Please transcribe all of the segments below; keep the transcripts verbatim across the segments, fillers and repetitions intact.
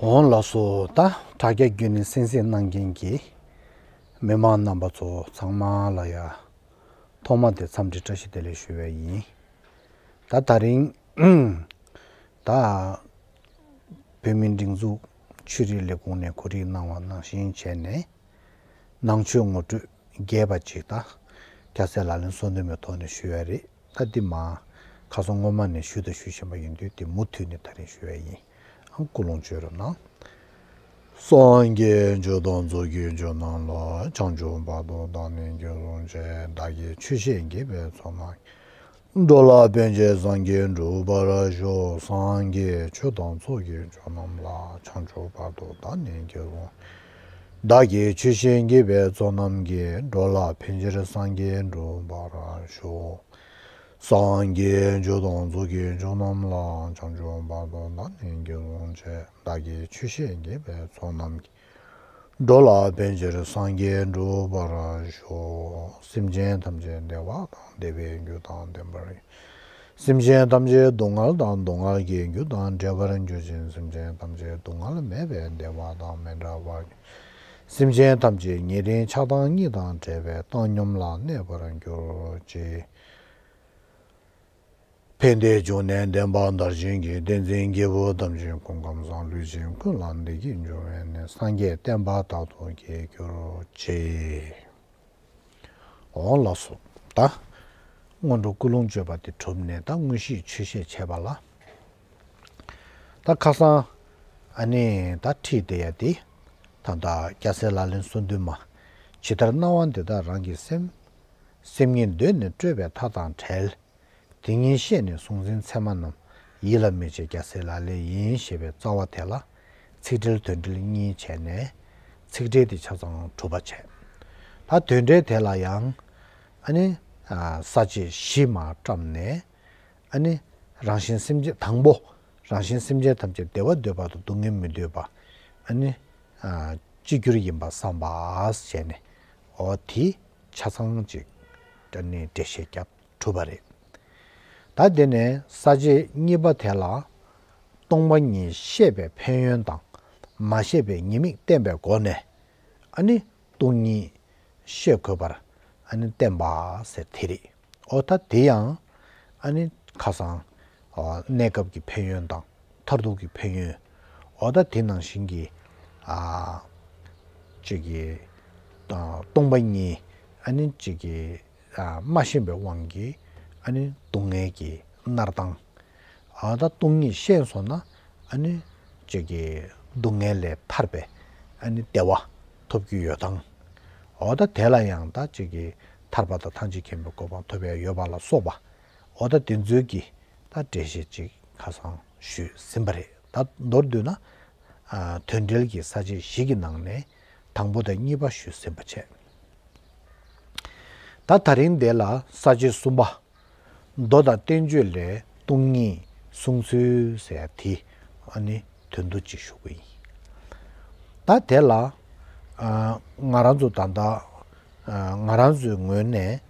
འོང་ལགས་སོ། ད་དྲ་རྒྱ་བརྒྱུད་ནས་གསན་གཟིགས་གནང་མཁན་གྱི་མི་མང་རྣམ་པ་ཚོ་ཚང་མ་ལ་ཡ་ཐོག་མ་དེ་འཚམས་འདྲི་བཀྲ་ཤིས་བདེ་ལེགས་ཞུ་བ་ཡིན། ད་ད་རིང་ད་བོད་མིའི་སྒྲིག་འཛུགས་ཆོས་རིག་ལས་ཁུངས་ནས་གོ་སྒྲིག་གནང་བ་ནང་བཞིན་བྱས་ནས་ནང་ཆོས་ངོ་སྤྲོད་རྒྱས་པ་ཅིག་ད་སྐྱ་སེར་ལག་ལེན་གསོལ་འདེབས་མའི་ཐོག་ནས་ཞུ་ཡ་རེད། ད་འདི་མ་ཁ་སང་སྔོན་མ་ནས་ཞུས་དང་ཞུ་བཞིན་པ་ཡིན་དུས་དེ་མུ་མཐུད་ནས་ད་རིང་ཞུ་ཡ་ཡིན། ཨང་ཀུན་སློང་བཅོས་རོགས་གནང་། སངས་རྒྱས་ཆོས་དང་ཚོགས་ཀྱི་མཆོག་རྣམས་ལ། བྱང་ཆུབ་བར་དུ་བདག་ནི་འགོད་སྲུང་བྱེད། བདག་གིས་ཆོས་བཤད་དགེ་བའི་ཚོགས་རྣམས། འགྲོ་ལ་ཕན་ཕྱིར་སངས་རྒྱས་འགྲུབ་པར་ཤོག། སངས་རྒྱས་ཆོས་དང་ཚོགས་ཀྱི་མཆོག་རྣམས་ལ། བྱང་ཆུབ་བར་དུ་བདག་ནི་འགོད་སྲུང་། བདག་གིས་ཆོས་བཤད་དགེ་བའི་ཚོགས་རྣམས་ཀྱིས། འགྲོ་ལ་ཕན་ཕྱིར་སངས་རྒྱས་འགྲུབ་པར་ཤོག། སངས་རྒྱས་ཆོས་དང་ཚོགས་ཀྱི་མཆོག་རྣམས་ལ། བྱང་ཆུབ་བར་དུ་བདག་ནི་འགོད་སྲུང་བྱེད། བདག་གིས་ཆོས་བཤད་དགེ་བའི་ཚོགས་རྣམས་ཀྱིས། འགྲོ་ལ་ཕན་ཕྱིར་སངས་རྒྱས་འགྲུབ་པར་ཤོག། སེམས་ཅན་ཐམས་ཅད་བདེ་བ་དང་བདེ་བའི་རྒྱུ་དང་ལྡན་པར། སེམས་ཅན་ཐམས་ཅད་སྡུག་བསྔལ་དང་སྡུག་བསྔལ་གྱི་རྒྱུ་དང་བྲལ་བར་གྱུར་ཅིག། སེམས་ཅན་ཐམས་ཅད་སྡུག་བསྔལ་མེད་པའི་བདེ་བ་དང་མི་འབྲལ་བར། སེམས་ཅན་ཐམས་ཅད་ཉེ་རིང་ཆགས་སྡང་གཉིས་དང་བྲལ་བའི་བཏང་སྙོམས་ལ་གནས་པར་གྱུར་ཅིག། ཕན་བདེའི་འབྱུང་གནས་བདེན་པ་དར་ཞིང་གི། བསྟན་འཛིན་སྐྱེས་བུ་དམ་ཅན་སྐུ་ཁམས་བཟང་། ལུས་ཅན་ཀུན་ལ་བདེ་སྐྱིད་འབྱུང་བའི་གནས། སངས་རྒྱས་བསྟན་པ་དག་ཏུ་རྒྱས་གྱུར་ཅིག། འོང་ལགས་སོ། ད་སྔོན་འགྲོ་ཀུན་སློང་བཅོས་པ་དེ་གྲུབ་ནས་ད་དངོས་གཞིའི་ཆོས་བཤད་བྱས་པ་ལ། ད་ཁ་སང་ཨ་ནི་ད་ཁྲིད་བསྡད་ཡ་དེ་ད་ལྟ་སྐྱ་སེར་ལག་ལེན་གསོལ་འདེབས་མ། ཇི་ལྟར་སྣང་བ་འདི་དག་རང་གི་སེམས། སེམས་ཉིད་གདོད་ནས་སྤྲོས་པའི་མཐའ་དང་བྲལ། དེ་ཉིད་ཤེས་ནས་གཟུང་འཛིན་མཚན་མ་རྣམས། ཡིད་ལ་མི་བྱེད་སྐྱ་སེར་ལག་ལེན་ཡིན། ཞེས་པའི་རྩ་བ་དེ་ལ་ཚིག་འགྲེལ་དོན་འགྲེལ་གཉིས་བྱས་ནས་ཚིག་འགྲེལ་དེ་ཆ་ཚང་གྲུབ་པ་བྱས། ད་དོན་འགྲེལ་དེ་ལ་ཡང་ཨ་ནི་ས་བཅད་བཞི་མ་བཀྲམ་ནས། ཨ་ནི་རང་གཞན་སེམས་ཅན་དང་པོ། རང་གཞན་སེམས་ཅན་ཐམས་ཅད་བདེ་བ་འདོད་པ་དང་སྡུག་བསྔལ་མི་འདོད་པ། ཨ་ནི་ཨ་གཅིག་གྱུར་ཡིན་པ་བསམ་པ་བྱས་ནས། འོ་དེ་ཆ་ཚང་ཅིག་ཨ་ནི་འགྲེལ་བཤད་རྒྱབ་གྲུབ་པ་རེད། ད་དེ་ནས་ས་བཅད་གཉིས་པ་དེ་ལ་སྟོང་པ་ཉིད་ཤེས་པའི་ཕན་ཡོན་དང་། མ་ཤེས་པའི་ཉེས་དམིགས་བསྟན་པའི་སྒོ་ནས། ཨ་ནི་སྟོང་ཉིད་ཤེས་དགོས་པར་ཨ་ནི་བསྟན་པ་ཟེར་དེ་རེད། འོ་ད་དེ་ཡང་ཨ་ནི་ཁ་སང་ཨ་གནས་སྐབས་ཀྱི་ཕན་ཡོན་དང་མཐར་ཐུག་གི་ཕན་ཡོན། འོ་ད་དེ་ནང་བཞིན་གྱི་ཨ་ཅིག་གི་ཨ་སྟོང་པ་ཉིད་ཨ་ནི་ཅིག་གི་ཨ་མ་ཤེས་པའི་དབང་གིས་ཨ་ནི་སྡུག་བསྔལ་གྱི་མནར་སྟངས། ཨ་ད་སྟོང་ཉིད་ཤེས་སོང་ན་ཨ་ནི་ཅིག་གི་སྡུག་བསྔལ་ལས་ཐར་པའི་ཨ་ནི་བདེ་བ་ཐོབ་རྒྱུ་ཡོད་དང་། འོ་ད་དེ་ལ་ཡང་ད་ཅིག་གི་ཐར་པ་དང་ཐམས་ཅད་མཁྱེན་པའི་གོ་འཕང་ཐོབ་ཡ་ཡོད་པ་ལ་སོགས་པ། འོ་ད་དེ་ཚོའི་གི་ད་འགྲེལ་བཤད་ཅིག་ཁ་སང་ཞུས་ཟིན་པ་རེད། ད་མདོར་བསྡུས་ན་ཨ་དོན་འགྲེལ་གྱི་ས་བཅད་བཞི་གི་ནང་ནས་དང་པོ་དང་གཉིས་པ་ཞུས་ཟིན་པ་བྱས། ད་ད་རིང་འདི་ལ་ས་བཅད་གསུམ་པ། མདོ་དང་བསྟན་བཅོས་ལས་སྟོང་ཉིད་གསུང་ཚུལ་ཟེར་ཡ་དེ་ཨ་ནི་དོན་བསྡུ་ཅིག་ཞུ་གི་ཡིན། ད་དེ་ལ་ཨ་ང་རང་ཚོ་ད་ལྟ་ཨ་ང་རང་ཚོའི་ངོས་ནས་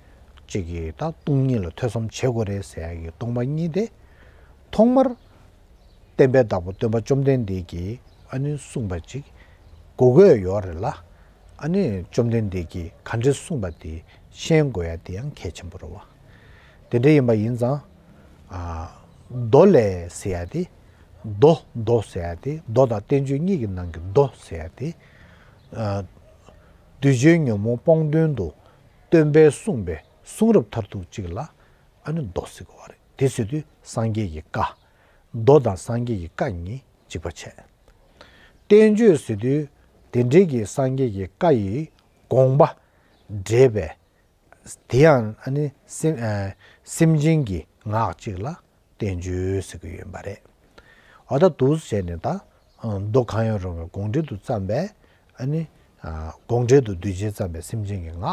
ཅིག་གིས་ད་སྟོང་ཉིད་ལ་ཐོས་བསམ་བྱེད་དགོས་རེད་ཟེར་ཡ་གི་སྟོང་པ་ཉིད་དེ་ཐོག་མར་བསྟན་པའི་བདག་པོ་སྟོན་པ་བཅོམ་ལྡན་འདས་ཀྱིས་ཨ་ནི་གསུངས་པ་ཅིག་གོ་དགོས་ཡོད་རེད་ལ། ཨ་ནི་བཅོམ་ལྡན་འདས་ཀྱིས་ག་འདྲས་གསུངས་པ་དེ་ཤེས་དགོས་ཡ་དེ་ཡང་གལ་ཆེན་པོ་རེད་བ། དེ་འདྲ་ཡིན་པ་ཡིན་ཙང་ཨ་མདོ་ལས་ཟེར་ཡ་དེ། མདོ་མདོ་ཟེར་ཡ་དེ་མདོ་དང་བསྟན་བཅོས་གཉིས་ཀྱི་ནང་གི་མདོ་ཟེར་ཡ་དེ་ཨ་གདུལ་བྱའི་ཉོན་མོངས་སྤོང་དོན་དུ་སྟོན་པས་གསུངས་པའི་གསུང་རབ་མཐར་ཐུག་ཅིག་ལ་ཨ་ནི་མདོ་ཟེར་གི་བ་རེད། དེ་ཟེར་དུས་སངས་རྒྱས་ཀྱི་བཀའ། མདོ་དང་སངས་རྒྱས་ཀྱི་བཀའ་གཉིས་གཅིག་པ་བྱས། བསྟན་བཅོས་ཟེར་དུས་དེ་འདྲའི་གི་སངས་རྒྱས་ཀྱི་བཀའ་ཡི་དགོངས་པ་འགྲེལ་བའི་དེ་ཡང་ཨ་ནི་སེམས་ཨ་སེམས་ཅན་གྱི་ངག་ཅིག་ལ་བསྟན་བཅོས་ཟེར་གི་ཡོད་པ་རེད། འོ་ད་འདུག་བྱས་ནས་ད་མདོ་གང་ཡང་རུང་བའི་དགོངས་འགྲེལ་དུ་བརྩམས་པའི་ཨ་ནི་ཨ་དགོངས་འགྲེལ་དུ་གདུལ་བྱའི་བརྩམས་པའི་སེམས་ཅན་གྱི་ངག་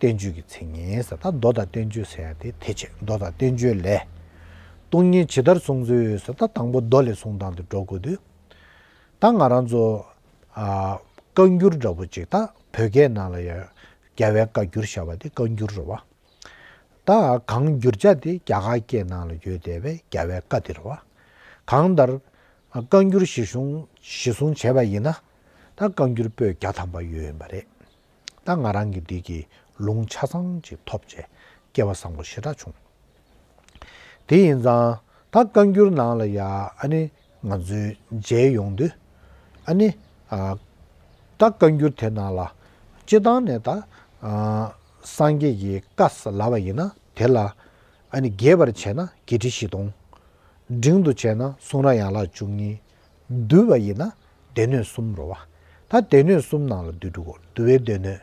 བསྟན་བཅོས་ཀྱི་མཚན་ཉིད་ཟེར། ད་མདོ་དང་བསྟན་བཅོས་ཟེར་ཡ་དེ་དེ་བྱས། མདོ་དང་བསྟན་བཅོས་ལས་སྟོང་ཉིད་ཇི་ལྟར་གསུངས་ཚུལ་ཟེར། ད་དང་པོ་མདོ་ལས་གསུང་སྟངས་དེ་འགྲོ་དགོས་དུས། ད་ང་རང་ཚོ་ཨ་བཀའ་འགྱུར་འདྲ་པོ་ཅིག་ད་བོད་སྐད་ནང་ལ་ཡ་རྒྱལ་བའི་བཀའ་འགྱུར་བྱ་བ་དེ་བཀའ་འགྱུར་རེད་བ། ད་གང་བསྒྱུར་བྱ་དེ་རྒྱ་གར་སྐད་ནང་ལ་ཡོད་བསྡད་པའི་རྒྱལ་བའི་བཀའ་དེ་རེད་བ། གང་ལྟར་ བཀའ་འགྱུར་གཞི་བཟུང་གཞི་བཟུང་བྱས་པ་ཡིན་ན། ད་བཀའ་འགྱུར་པོད་བརྒྱ་ཐམ་པ་ཡོད་ཡིན་པ་རེད། ད་ང་རང་གི་འདི་གི་ལུང་ཆ་ཚང་ཅིག་ཐོབ་བྱས་སྐལ་བ་བཟང་པོ་ཞེ་དྲག་བྱུང་། དེ་ཡིན་ཙང་ད་བཀའ་འགྱུར་ནང་ལ་ཡ་ཨ་ནི་ང་ཚོའི་མཇལ་ཡོང་དུས། ཨ་ནི་ཨ་ད་བཀའ་འགྱུར་དེ་ནང་ལ་སྤྱི་བཏང་ནས་ད་ཨ་སངས་རྒྱས་ཀྱི་བཀའ་ལབ་པ་ཡིན་ན་དེ་ལ་ཨ་ནི་རྒྱས་པར་བྱས་ན་བརྒྱད་ཁྲི་བཞི་སྟོང་། འབྲིང་དུ་བྱས་ན་གསུང་རབ་ཡན་ལག་བཅུ་གཉིས། བསྡུས་པ་ཡིན་ན་སྡེ་སྣོད་གསུམ་རེད་བ། ད་སྡེ་སྣོད་གསུམ་ནང་ལ་བསྡུས་འགྲོ་གི། བསྡུ་བའི་སྡེ་སྣོད།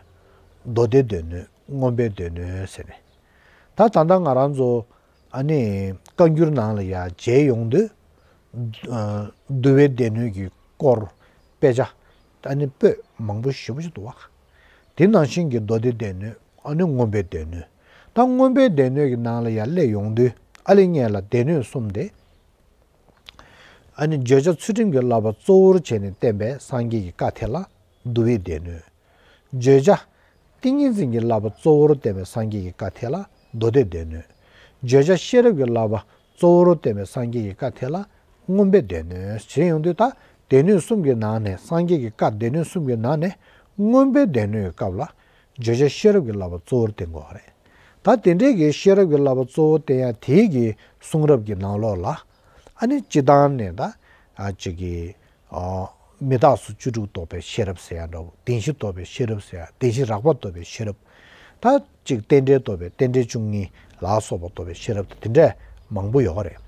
མདོ་སྡེའི་སྡེ་སྣོད། མངོན་པའི་སྡེ་སྣོད་ཟེར་ནས། ད་ད་ལྟ་ང་རང་ཚོ་ཨ་ནི་བཀའ་འགྱུར་ནང་ལ་ཡ་མཇལ་ཡོང་དུས། ཨ་བསྡུ་བའི་སྡེ་སྣོད་ཀྱི་སྐོར་དཔེ་ཆ་ཨ་ནི་པོད་མང་པོ་ཞེ་པོ་ཅིག་འདུག་བ། དེ་ནང་བཞིན་གྱི་མདོ་སྡེའི་སྡེ་སྣོད། ཨ་ནི་མངོན་པའི་སྡེ་སྣོད། ད་མངོན་པའི་སྡེ་སྣོད་ཀྱི་ནང་ལ་ཡ་སླེབས་ཡོང་དུས་ཨ་ལེ་ངས་ལ་སྡེ་སྣོད་གསུམ་དེ། ཨ་ནི་བརྗོད་བྱ་ཚུལ་ཁྲིམས་ཀྱི་བསླབ་པ་གཙོ་བོར་བྱས་ནས་བསྟན་པའི་སངས་རྒྱས་ཀྱི་བཀའ་དེ་ལ་བསྡུ་བའི་སྡེ་སྣོད། བརྗོད་བྱ་ཏིང་ངེ་འཛིན་གྱི་བསླབ་པ་གཙོ་བོར་བསྟན་པའི་སངས་རྒྱས་ཀྱི་བཀའ་དེ་ལ་མདོ་སྡེའི་སྡེ་སྣོད། བརྗོད་བྱ་ཤེས་རབ་ཀྱི་བསླབ་པ་གཙོ་བོར་བསྟན་པའི་སངས་རྒྱས་ཀྱི་བཀའ་དེ་ལ་མངོན་པའི་སྡེ་སྣོད་ཞེས་ཡོང་དུས། ད་སྡེ་སྣོད་གསུམ་གྱི་ནང་ནས་སངས་རྒྱས་ཀྱི་བཀའ་སྡེ་སྣོད་གསུམ་གྱི་ནང་ནས་མངོན་པའི་སྡེ་སྣོད་ཀྱི་སྐབས་ལ་བརྗོད་བྱ་ཤེས་རབ་ཀྱི་བསླབ་པ་གཙོ་བོར་བསྟན་དགོས་པ་རེད། ད་དེ་འདྲའི་གི་ཤེས་རབ་ཀྱི་བསླབ་པ་གཙོ་བོར་བསྟན་ཡ་དེའི་གི་གསུང་རབ་ཀྱི་ནང་ལོགས་ལ་ཨ་ནི་སྤྱི་བཏང་ནས་ད་ཨ་ཅིག་གི་ཨ་མི་རྟག་སོགས་བཅུ་དྲུག་རྟོགས་པའི་ཤེས་རབ་ཟེར་ཡ་འདྲ་བོ། བདེན་བཞི་རྟོགས་པའི་ཤེས་རབ་ཟེར་ཡ། བདེན་བཞི་རགས་པ་རྟོགས་པའི་ཤེས་རབ། ད་ཅིག་རྟེན་འབྲེལ་རྟོགས་པའི་རྟེན་འབྲེལ་བཅུ་གཉིས་ལ་སོགས་པ་རྟོགས་པའི་ཤེས་རབ་དེ་འདྲ་མང་པོ་ཡོད་རེད།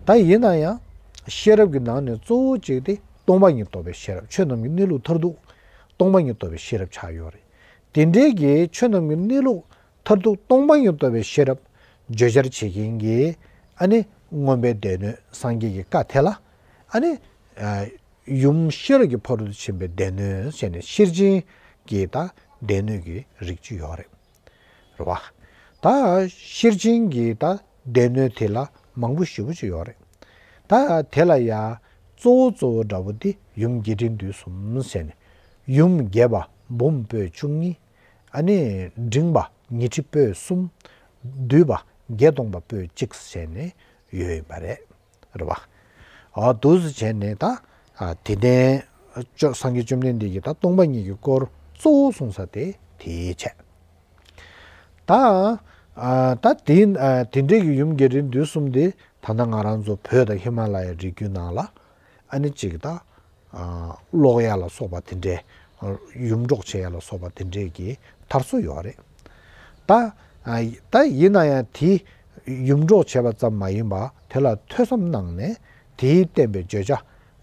ད་ཡིན་ན་ཡང་ཤེས་རབ་ཀྱི་ནང་ནས་གཙོ་བོ་གཅིག་དེ་སྟོང་པ་ཉིད་རྟོགས་པའི་ཤེས་རབ། ཆོས་རྣམས་ཀྱི་གནས་ལུགས་མཐར་ཐུག་སྟོང་པ་ཉིད་རྟོགས་པའི་ཤེས་རབ་ཆགས་ཡོད་རེད། དེ་འདྲའི་གི་ཆོས་རྣམས་ཀྱི་གནས་ལུགས་མཐར་ཐུག་སྟོང་པ་ཉིད་རྟོགས་པའི་ཤེས་རབ་བརྗོད་བྱར་བྱེད་མཁན་གྱི་ཨ་ནི་མངོན་པའི་སྡེ་སྣོད་སངས་རྒྱས་ཀྱི་བཀའ་དེ་ལ་ཨ་ནི་ཨ་ཡུམ་ཤེས་རབ་ཀྱི་ཕ་རོལ་ཏུ་ཕྱིན་པའི་སྡེ་སྣོད་ཟེར་ནས་ཤེར་ཕྱིན་གྱི་ད་སྡེ་སྣོད་ཀྱི་རིགས་ཅིག་ཡོད་རེད། རེད་བ། ད་ཤེར་ཕྱིན་གྱི་ད་སྡེ་སྣོད་དེ་ལ་མང་པོ་ཞེ་པོ་ཅིག་ཡོད་རེད། ད་དེ་ལ་ཡ་གཙོ་བོ་གཙོ་བོ་འདྲ་པོ་དེ་ཡུམ་རྒྱས་འབྲིང་བསྡུས་གསུམ་ཟེར་ནས། ཡུམ་རྒྱས་པ་འབུམ་པོད་བཅུ་གཉིས། ཨ་ནི་འབྲིང་བ་ཉི་ཁྲི་པོད་གསུམ། བསྡུས་པ་བརྒྱད་སྟོང་པ་པོད་གཅིག་ཟེར་ནས་ཡོད་ཡིན་པ་རེད། རེད་བ། ཨ་འདུག་སེ་བྱས་ནས་ད་ཨ་དེ་ནས་བཅོ་སངས་རྒྱས་བཅོམ་ལྡན་འདས་ཀྱིས་ད་སྟོང་པ་ཉིད་ཀྱི་སྐོར་གཙོ་བོ་གསུངས་ས་དེ་དེའི་ཆེད། ད་ཨ་ད་དེ་ཨ་དེ་འདྲའི་གི་ཡུམ་རྒྱས་འབྲིང་བསྡུས་གསུམ་དེ་ད་ལྟ་ང་རང་ཚོ་བོད་དང་ཧི་མ་ལ་ཡའི་རི་རྒྱུད་ནང་ལ་ཨ་ནི་གཅིག་ད་ཨ་ཀློག་ཡ་ལ་སོགས་པ་དེ་འདྲའི་ཡུམ་སྒྲོག་བྱེད་ཡ་ལ་སོགས་པ་དེ་འདྲའི་གི་དར་སྲོལ་ཡོད་རེད། ད་ཨ་ད་ཡིན་ན་ཡང་དེ་ཡུམ་སྒྲོག་བྱས་པ་ཙམ་མ་ཡིན་པ་དེ་ལ་ཐོས་བསམ་གནང་ནས་དེའི་བསྟན་པའི་བརྗོད་བྱ་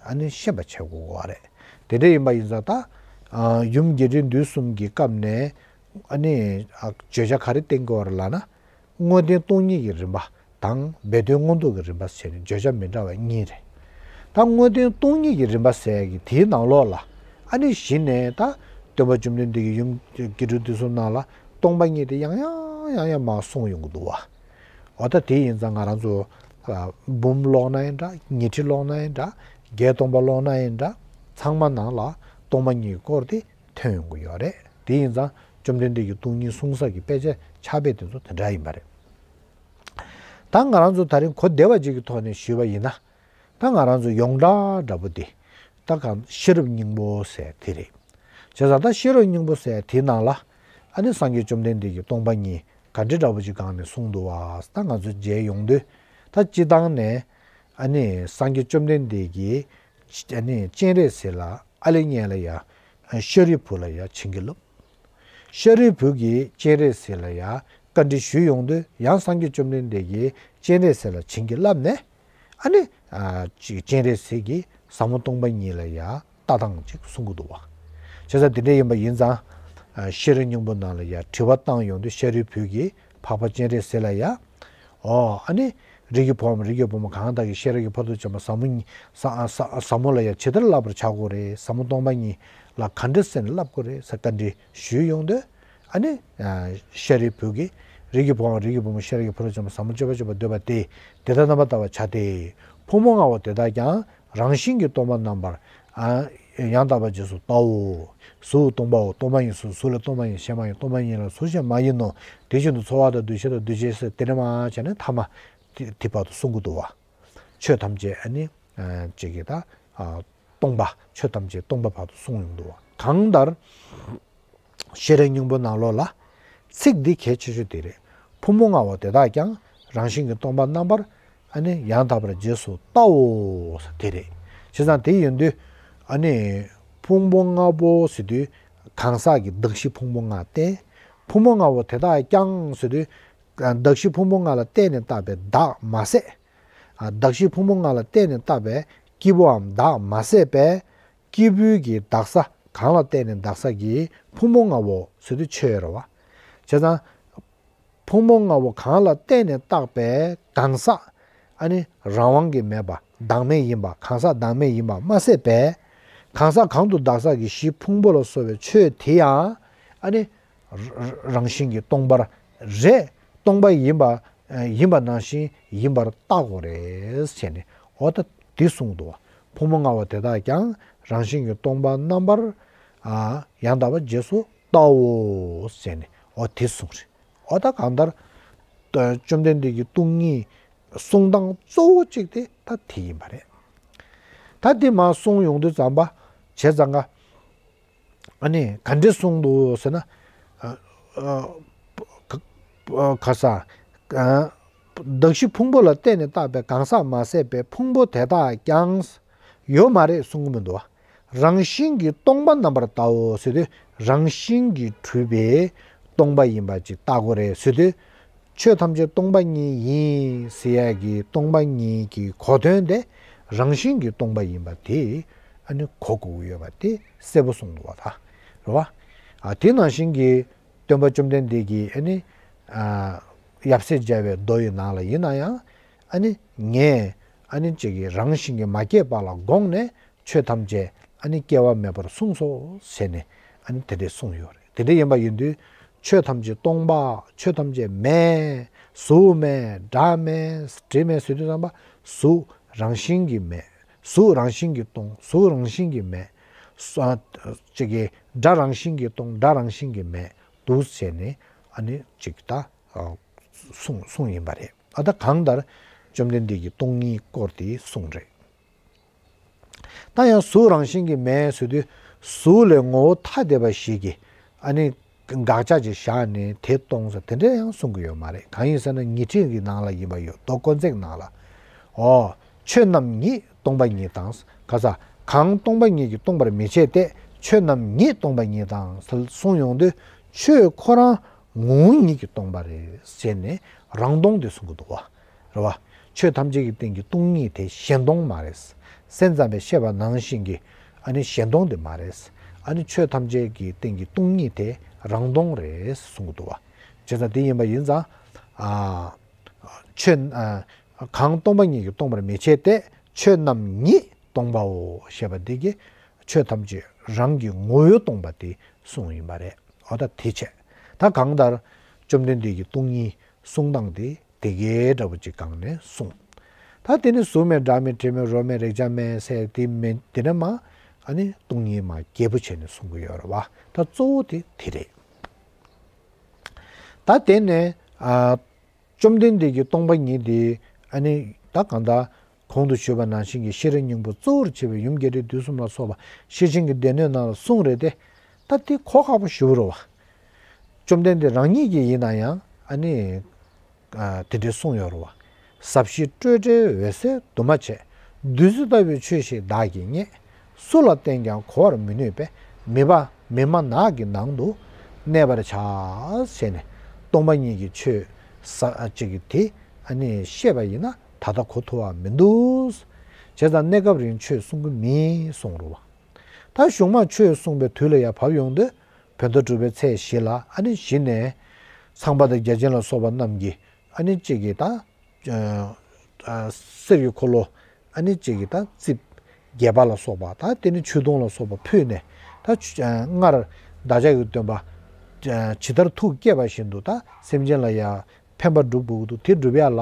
ཨ་ནི་ཤེས་པ་བྱེད་དགོས་པ་རེད། དེ་འདྲ་ཡིན་པ་ཡིན་ཙང་ད་ཨ་ཡུམ་རྒྱས་འབྲིང་བསྡུས་གསུམ་གྱི་སྐབས་ནས་ཨ་ནི་ཨ་བརྗོད་བྱ་ག་རེ་བསྟན་དགོས་པ་རེད་ལབ་ན། དངོས་བསྟན་སྟོང་ཉིད་ཀྱི་རིམ་པ་དང་སྦས་དོན་མངོན་རྟོགས་ཀྱི་རིམ་པ་ཟེར་ནས་བརྗོད་བྱ་མི་འདྲ་བ་གཉིས་རེད། ད་དངོས་བསྟན་སྟོང་ཉིད་ཀྱི་རིམ་པ་ཟེར་ཡ་གི་དེའི་ནང་ལོགས་ལ་ཨ་ནི་གཞི་ནས་ད་སྟོན་པ་བཅོམ་ལྡན་འདས་ཀྱིས་ཡུམ་རྒྱས་འབྲིང་བསྡུས་གསུམ་ནང་ལ་སྟོང་པ་ཉིད་དེ་ཡང་ཡང་ཡང་ཡང་མར་གསུངས་ཡོང་གི་འདུག་བ། འོ་ད་དེ་ཡིན་ཙང་ང་རང་ཚོ་ཨ་འབུམ་ཀློག་ན་ཡང་འདྲ། ཉི་ཁྲི་ཀློག་ན་ཡང་འདྲ། བརྒྱད་སྟོང་པ་ཀློག་ན་ཡང་འདྲ། ཚང་མ་ནང་ལ་སྟོང་པ་ཉིད་ཀྱི་སྐོར་དེ་ཐོན་ཡོང་གི་ཡོད་རེད། དེ་ཡིན་ཙང་བཅོམ་ལྡན་འདས་ཀྱི་སྟོང་ཉིད་གསུང་ས་ཀྱི་དཔེ་ཆ་ཕྱག་དཔེ་དེ་ཚོ་དེ་འདྲ་ཡིན་པ་རེད། ད་ང་རང་ཚོ་ད་རིང་གོ་བདེ་བ་ཅིག་གི་ཐོག་ནས་ཞུས་པ་ཡིན་ན། ད་ང་རང་ཚོ་ཡོངས་གྲགས་འདྲ་པོ་དེ་ད་གང་ཤེས་རབ་སྙིང་པོ་ཟེར་དེ་རེད། བྱས་ཙང་ད་ཤེས་རབ་སྙིང་པོ་ཟེར་དེའི་ནང་ལ་ཨ་ནི་སངས་རྒྱས་བཅོམ་ལྡན་འདས་ཀྱིས་སྟོང་པ་ཉིད་ག་འདྲ་འདྲ་པོ་ཅིག་སྒང་ནས་གསུངས་འདུག་བ། ད་ང་ཚོ་མཇལ་ཡོང་དུས་ད་སྤྱི་བཏང་ནས་ཨ་ནི་སངས་རྒྱས་བཅོམ་ལྡན་འདས་ཀྱིས་ཨ་ནི་སྤྱན་རས་གཟིགས་ལ་ཨ་ལེ་ངས་ལ་ཡ་ཤཱ་རིའི་བུ་ལ་ཡ་བྱིན་གྱིས་བརླབས། ཤཱ་རིའི་བུ་གིས་སྤྱན་རས་གཟིགས་ལ་ཡ་བཀའ་འདྲི་ཞུས་ཡོང་དུས་ཡང་སངས་རྒྱས་བཅོམ་ལྡན་འདས་ཀྱིས་སྤྱན་རས་གཟིགས་ལ་བྱིན་གྱིས་བརླབས་ནས་ཨ་ནི་ཨ་ཅིག་སྤྱན་རས་གཟིགས་ཀྱིས་ཟབ་མོ་སྟོང་པ་ཉིད་ལ་ཡ་ལྟ་སྟངས་ཅིག་གསུང་གི་འདུག་བ། བྱས་ཙང་དེ་འདྲ་ཡིན་པ་ཡིན་ཙང་ཨ་ཤེས་རབ་སྙིང་པོ་ནང་ལ་ཡ་དྲི་བ་བཏང་ཡོང་དུས་ཤཱ་རིའི་བུ་གིས་འཕགས་པ་སྤྱན་རས་གཟིགས་ལ་ཡ། ཨོ་ཨ་ནི་རིགས་ཀྱི་བུའམ་རིགས་ཀྱི་བུ་མོ་གང་དག་གིས་ཤེས་རབ་ཀྱི་ཕ་རོལ་ཏུ་ཕྱིན་པ་ཟབ་མོ་ཉིད་ཟ་ཟ་ཟབ་མོ་ལ་ཡང་ཇི་ལྟར་བསླབ་པར་བྱ་དགོས་རེད། ཟབ་མོ་སྟོང་པ་ཉིད་ལ་ག་འདྲ་ཟེར་ནས་བསླབ་དགོས་རེད་ཟེར་བཀའ་འདྲི་ཞུས་ཡོང་དུས་ཨ་ནི་ཤཱ་རིའི་བུ་གིས་རིགས་ཀྱི་བུའམ་རིགས་ཀྱི་བུ་མོ་ཤེས་རབ་ཀྱི་ཕ་རོལ་ཏུ་ཕྱིན་པ་ཟབ་མོ་སྤྱོད་པ་སྤྱོད་པར་འདོད་པ་སྟེ། དེ་ལྟར་རྣམ་པར་བལྟ་བར་བྱ་སྟེ། ཕོ་མོ་ལྔ་པོ་དེ་དག་ཀྱང་། རང་བཞིན་གྱིས་སྟོང་པར་རྣམ་པར་ཨ་ཡང་དག་པར་རྗེས་སུ་བལྟའོ། གཟུགས་སྟོང་པའོ། སྟོང་པ་ཉིད་གཟུགས། གཟུགས་ལས་སྟོང་པ་ཡིན། གཞན་མ་ཡིན། སྟོང་པ་ཉིད་ལས་གཟུགས་གཞན་མ་ཡིན་ནོ། དེ་བཞིན་དུ་ཚོར་བ་དང་འདུ་ཤེས་དང་འདུ་བྱེད་ཟེར་དེ་ནས་མར་བྱས་ནས་ཐ་མ་དེ་དེ་བར་དུ་གསུང་གི་འདུག་བ། ཆོས་ཐམས་ཅད་ཨ་ནི་ ཅིག་གི་ད་སྟོང་པ། ཆོས་ཐམས་ཅད་སྟོང་པ་བར་དུ་གསུངས་ཡོང་འདུག་བ། གང་ལྟར། ཤེས་རབ་སྙིང་པོ་ནང་ལོགས་ལ་ཚིག་འདི་གལ་ཆེ་ཤོས་དེ་རེད། ཕུང་པོ་ལྔ་པོ་དེ་དག་ཀྱང་རང་བཞིན་གྱིས་སྟོང་པ་རྣམ་པར་ཨ་ནི་ཡང་དག་པར་རྗེས་སུ་བལྟའོ། དེ་རེད། བྱས་ཙང་དེ་ཡིན་དུས་ཨ་ནི་ཕུང་པོ་ལྔ་པོ་ཟེར་དུས་གང་ཟག་གི་གདགས་གཞི་ཕུང་པོ་ལྔ་བསྟན། ཕུང་པོ་ལྔ་པོ་དེ་དག་ཀྱང་ཟེར་དུས་གདགས་གཞི་ཕུང་པོ་ལྔ་ལ་བརྟེན་ནས་བཏགས་པའི་བདག་མ་ཟད། གདགས་གཞི་ཕུང་པོ་ལྔ་ལ་བརྟེན་ནས་བཏགས་པའི་སྐྱེས་བུའམ་བདག་མ་ཟད་པའི་སྐྱེས་བུའི་གི་དག་ས། གང་ལ་བརྟེན་ནས་དག་ས་གི་ཕུང་པོ་ལྔ་པོ་ཟེར་དུས་ཆོས་རེད་བ། བྱས་ཙང་ཕུང་པོ་ལྔ་པོ་གང་ལ་བརྟེན་ནས་བཏགས་པའི་གང་ཟག་ཨ་ནི་རང་དབང་གི་མེད་པ་བདག་མེད་ཡིན་པ། གང་ཟག་བདག་མེད་ཡིན་པ་མ་ཟད་པའི་གང་ཟག་གང་དུ་དག་ས་གི་གཞི་ཕུང་པོ་ལ་སོགས་པའི་ཆོས་དེ་ཡང་ཨ་ནི་ར་ར་རང་བཞིན་གྱིས་སྟོང་པར་རེད། སྟོང་པ་ཡིན་པ་ཡིན་པ་ནང་བཞིན་ཡིན་པར་བལྟ་དགོས་རེད་ཟེར་ནས། འོ་ད་དེ་གསུངས་འདུག་བ། ཕུང་པོ་ལྔ་པོ་དེ་དག་ཀྱང་རང་བཞིན་གྱིས་སྟོང་པ་རྣམ་པར་ཨ་ཡང་དག་པར་རྗེས་སུ་བལྟའོ་ཟེར་ནས་འོ་དེ་གསུངས་རེད། འོ་ད་གང་ལྟར་བཅོམ་ལྡན་འདས་ཀྱི་སྟོང་ཉིད་གསུང་སྟངས་གཙོ་བོ་གཅིག་དེ་ད་དེ་ཡིན་པ་རེད། ད་དེ་མར་གསུངས་ཡོང་དུས་ཙམ་པ་བྱས་ཙང་ཀ་ཨ་ནི་ག་འདྲས་གསུངས་འདུག་ཟེར་ན། ཨ་ཨ་ག་ག་ས་ཨ་གདགས་གཞི་ཕུང་པོ་ལ་བརྟེན་ནས་བཏགས་པའི་གང་ཟག་མ་ཟད་པའི་ཕུང་པོ་དེ་དག་ཀྱང་ཡོད་མ་རེད་གསུང་གི་མི་འདུག་བ། རང་བཞིན་གྱིས་སྟོང་པ་རྣམ་པར་བལྟའོ་ཟེར་དུས་རང་བཞིན་གྱིས་གྲུབ་པའི་སྟོང་པ་ཡིན་པ་ཅིག་བལྟ་དགོས་རེད་ཟེར་དུས། ཆོས་ཐམས་ཅད་སྟོང་པ་ཉིད་ཡིན་ཟེར་ཡ་གི་སྟོང་པ་ཉིད་ཀྱི་གོ་དོན་དེ་རང་བཞིན་གྱིས་སྟོང་པ་ཡིན་པ་དེ་ཨ་ནི་གོ་དགོས་ཀྱི་ཡོད་པ་དེ་གསལ་པོ་གསུངས་འདུག་བ། ད་རེད་བ། ཨ་དེ་ནང་བཞིན་གྱི་སྟོན་པ་བཅོམ་ལྡན་འདས་ཀྱིས་ཨ་ནི་ཨ་ཡབ་སྲས་མཇལ་བའི་མདོ་ཡི་ནང་ལ་ཡིན་ན་ཡང་ཨ་ནི་ངས་ཨ་ནི་ཅིག་གི་རང་བཞིན་གྱིས་མ་སྐྱེས་པ་ལ་དགོངས་ནས། ཆོས་ཐམས་ཅད་ཨ་ནི་སྐྱེ་བ་མེད་པར་གསུངས་སོ་ཟེར་ནས་ཨ་ནི་དེ་འདྲས་གསུངས་ཡོད་རེད། དེ་འདྲས་ཡིན་པ་ཡིན་དུས་ཆོས་ཐམས་ཅད་སྟོང་པ། ཆོས་ཐམས་ཅད་མེད། གཟུགས་མེད། སྒྲ་མེད། དྲི་མེད་ཟེར་དུས་ཙམ་པ་གཟུགས་རང་བཞིན་གྱིས་མེད། གཟུགས་རང་བཞིན་གྱིས་སྟོང་། གཟུགས་རང་བཞིན་གྱིས་མེད། ས་ཅིག་གི་སྒྲ་རང་བཞིན་གྱིས་སྟོང་། སྒྲ་རང་བཞིན་གྱིས་མེད་འདུག་ཟེར་ནས་ཨ་ནི་ཅིག་ད་གསུངས་གསུངས་ཡིན་པ་རེད། ཨ་ད་གང་ལྟར་བཅོམ་ལྡན་འདས་ཀྱིས་སྟོང་ཉིད་སྐོར་དེ་གསུངས་རེད། ད་ཡང་གཟུགས་རང་བཞིན་གྱིས་མེད་ཟེར་དུས་གཟུགས་ལས་ངོ་བོ་ཐ་དད་པ་ཞིག་གིས་ཨ་ནི་དགག་བྱ་ཅིག་བཞག་ནས་དེ་སྟོང་ཟེར་དེ་འདྲ་ཡང་གསུང་གི་ཡོད་མ་རེད། གང་ཡིན་ཟེར་ན་ཉི་ཁྲི་གི་ནང་ལ་ཡིན་པ་ཡོད། མདོ་དཀོན་བརྩེགས་ནང་ལ། འོ། ཆོས་རྣམས་ཉིད་སྟོང་པ་ཉིད་དང་། ག་ས། གང་སྟོང་པ་ཉིད་ཀྱིས་སྟོང་པར་མི་བྱེད་དེ། ཆོས་རྣམས་ཉིད་སྟོང་པ་ཉིད་དང་ཟེར་གསུངས་ཡོང་དུས་ཆོས་ཁོ་རང་ངོ་བོ་ཉིད་ཀྱིས་སྟོང་པ་རེད་ཟེར་ནས་རང་སྟོང་དེ་གསུང་གི་འདུག་བ། རེད་བ། ཆོས་ཐམས་ཅད་ཀྱི་སྟེང་གི་སྟོང་ཉིད་དེ་གཞན་སྟོང་མ་རེད། སེམས་ཙམ་པས་བཤད་པ་ནང་བཞིན་གྱི་ཨ་ནི་གཞན་སྟོང་དེ་མ་རེད། ཨ་ནི་ཆོས་ཐམས་ཅད་ཀྱི་སྟེང་གི་སྟོང་ཉིད་དེ་རང་སྟོང་རེད་གསུང་གི་འདུག་བ། བྱས་ཙང་དེ་ཡིན་པ་ཡིན་ཙང་། ཨ་ཆོས་ཨ་གང་སྟོང་པ་ཉིད་ཀྱིས་སྟོང་པར་མི་བྱེད་དེ། ཆོས་རྣམས་ཉིད་སྟོང་པའོ་ཞེས་པ་འདི་གིས་ཆོས་ཐམས་ཅད་རང་གི་ངོ་བོས་སྟོང་པ་དེ་གསུངས་ཡིན་པ་རེད། འོ་ད་དེ་བྱས། ད་གང་ལྟར་བཅོམ་ལྡན་འདས་ཀྱིས་སྟོང་ཉིད་གསུང་སྟངས་དེ་དེ་གའི་འདྲ་པོ་ཅིག་སྒང་ནས་གསུངས། ད་དེ་ནི་གཟུགས་མེད། སྒྲ་མེད། དྲི་མེད། རོ་མེད། རེག་བྱ་མེད་ཟེར་དེ་མེད་དེ་ནས་མ་ཨ་ནི་སྟོང་ཉིད་མ་རྒྱས་པོ་བྱས་ནས་གསུང་གི་ཡོད་རེད་བ། ད་གཙོ་བོ་དེ་དེ་རེད། ད་དེ་ནས་ཨ་བཅོམ་ལྡན་འདས་ཀྱིས་སྟོང་པ་ཉིད་དེ་ཨ་ནི་ད་གང་ལྟར་གོང་དུ་ཞུས་པ་ནང་བཞིན་གྱི་ཤེས་རབ་སྙིང་པོ་གཙོ་བོར་བྱས་པའི་ཡུམ་རྒྱས་འབྲིང་བསྡུས་གསུམ་ལ་སོགས་པ་ཤེར་ཕྱིན་གྱི་སྡེ་སྣོད་ནང་ལ་གསུངས་རེད་དེ། ད་དེ་གོ་ཁག་པོ་ཞེ་པོ་རེད་བ། བཅོམ་ལྡན་འདས་རང་ཉིད་ཀྱིས་ཡིན་ན་ཡང་ཨ་ནི་ཨ་དེ་འདྲའི་གསུངས་ཡོད་རེད་བ། ཟབ་ཞི་སྤྲོས་བྲལ་འོད་གསལ་འདུས་མ་བྱས། བདུད་རྩི་ལྟ་བུའི་ཆོས་ཤིག་བདག་གིས་རྙེད། སུ་ལ་བསྟན་ཀྱང་གོ་བར་མི་ནུས་པས། མི་ཕམ་མི་སྨྲ་ནགས་ཀྱི་ནང་དུ་གནས་པར་བྱ། ཟེར་ནས་སྟོང་པ་ཉིད་ཀྱི་ཆོས་ཟབ་ཅིག་གི་དེ་ཨ་ནི་བཤད་པ་ཡིན་ན་ད་ལྟ་གོ་ཐུབ་པ་མི་འདུག། བྱས་ཙང་གནས་སྐབས་རིང་ཆོས་གསུང་གི་མིན་གསུངས་རེད་བ། ད་གཞུང་མ་ཆོས་གསུངས་པའི་དུས་ལ་ཡར་བབ་ཡོང་དུས་བོད་ཟླ་དྲུག་པའི་ཚེས་བཞི་ལ་ཨ་ནི་གཞི་ནས་ཚངས་པ་དང་བརྒྱ་བྱིན་ལ་སོགས་པ་རྣམས་ཀྱིས་ཨ་ནི་གཅིག་གིས་ད་ཨ་གསེར་གྱི་འཁོར་ལོ་ཨ་ནི་གཅིག་གིས་ད་རྩིབས་བརྒྱད་པ་ལ་སོགས་པ། ད་དེ་ནི་ཆོས་དུང་ལ་སོགས་པ་ཕུལ་ནས་ད་ཆོས་ཨ་སྔར་བདག་ཅག་གི་སྟོན་པ་ཨ་ཇི་ལྟར་ཐུགས་བསྐྱེད་པ་བཞིན་དུ་ད་སེམས་ཅན་ལ་ཡང་ཕན་པ་སྒྲུབ་དགོས་ཀྱི་འདུག། དེ་སྒྲུབ་ཡ་ལ་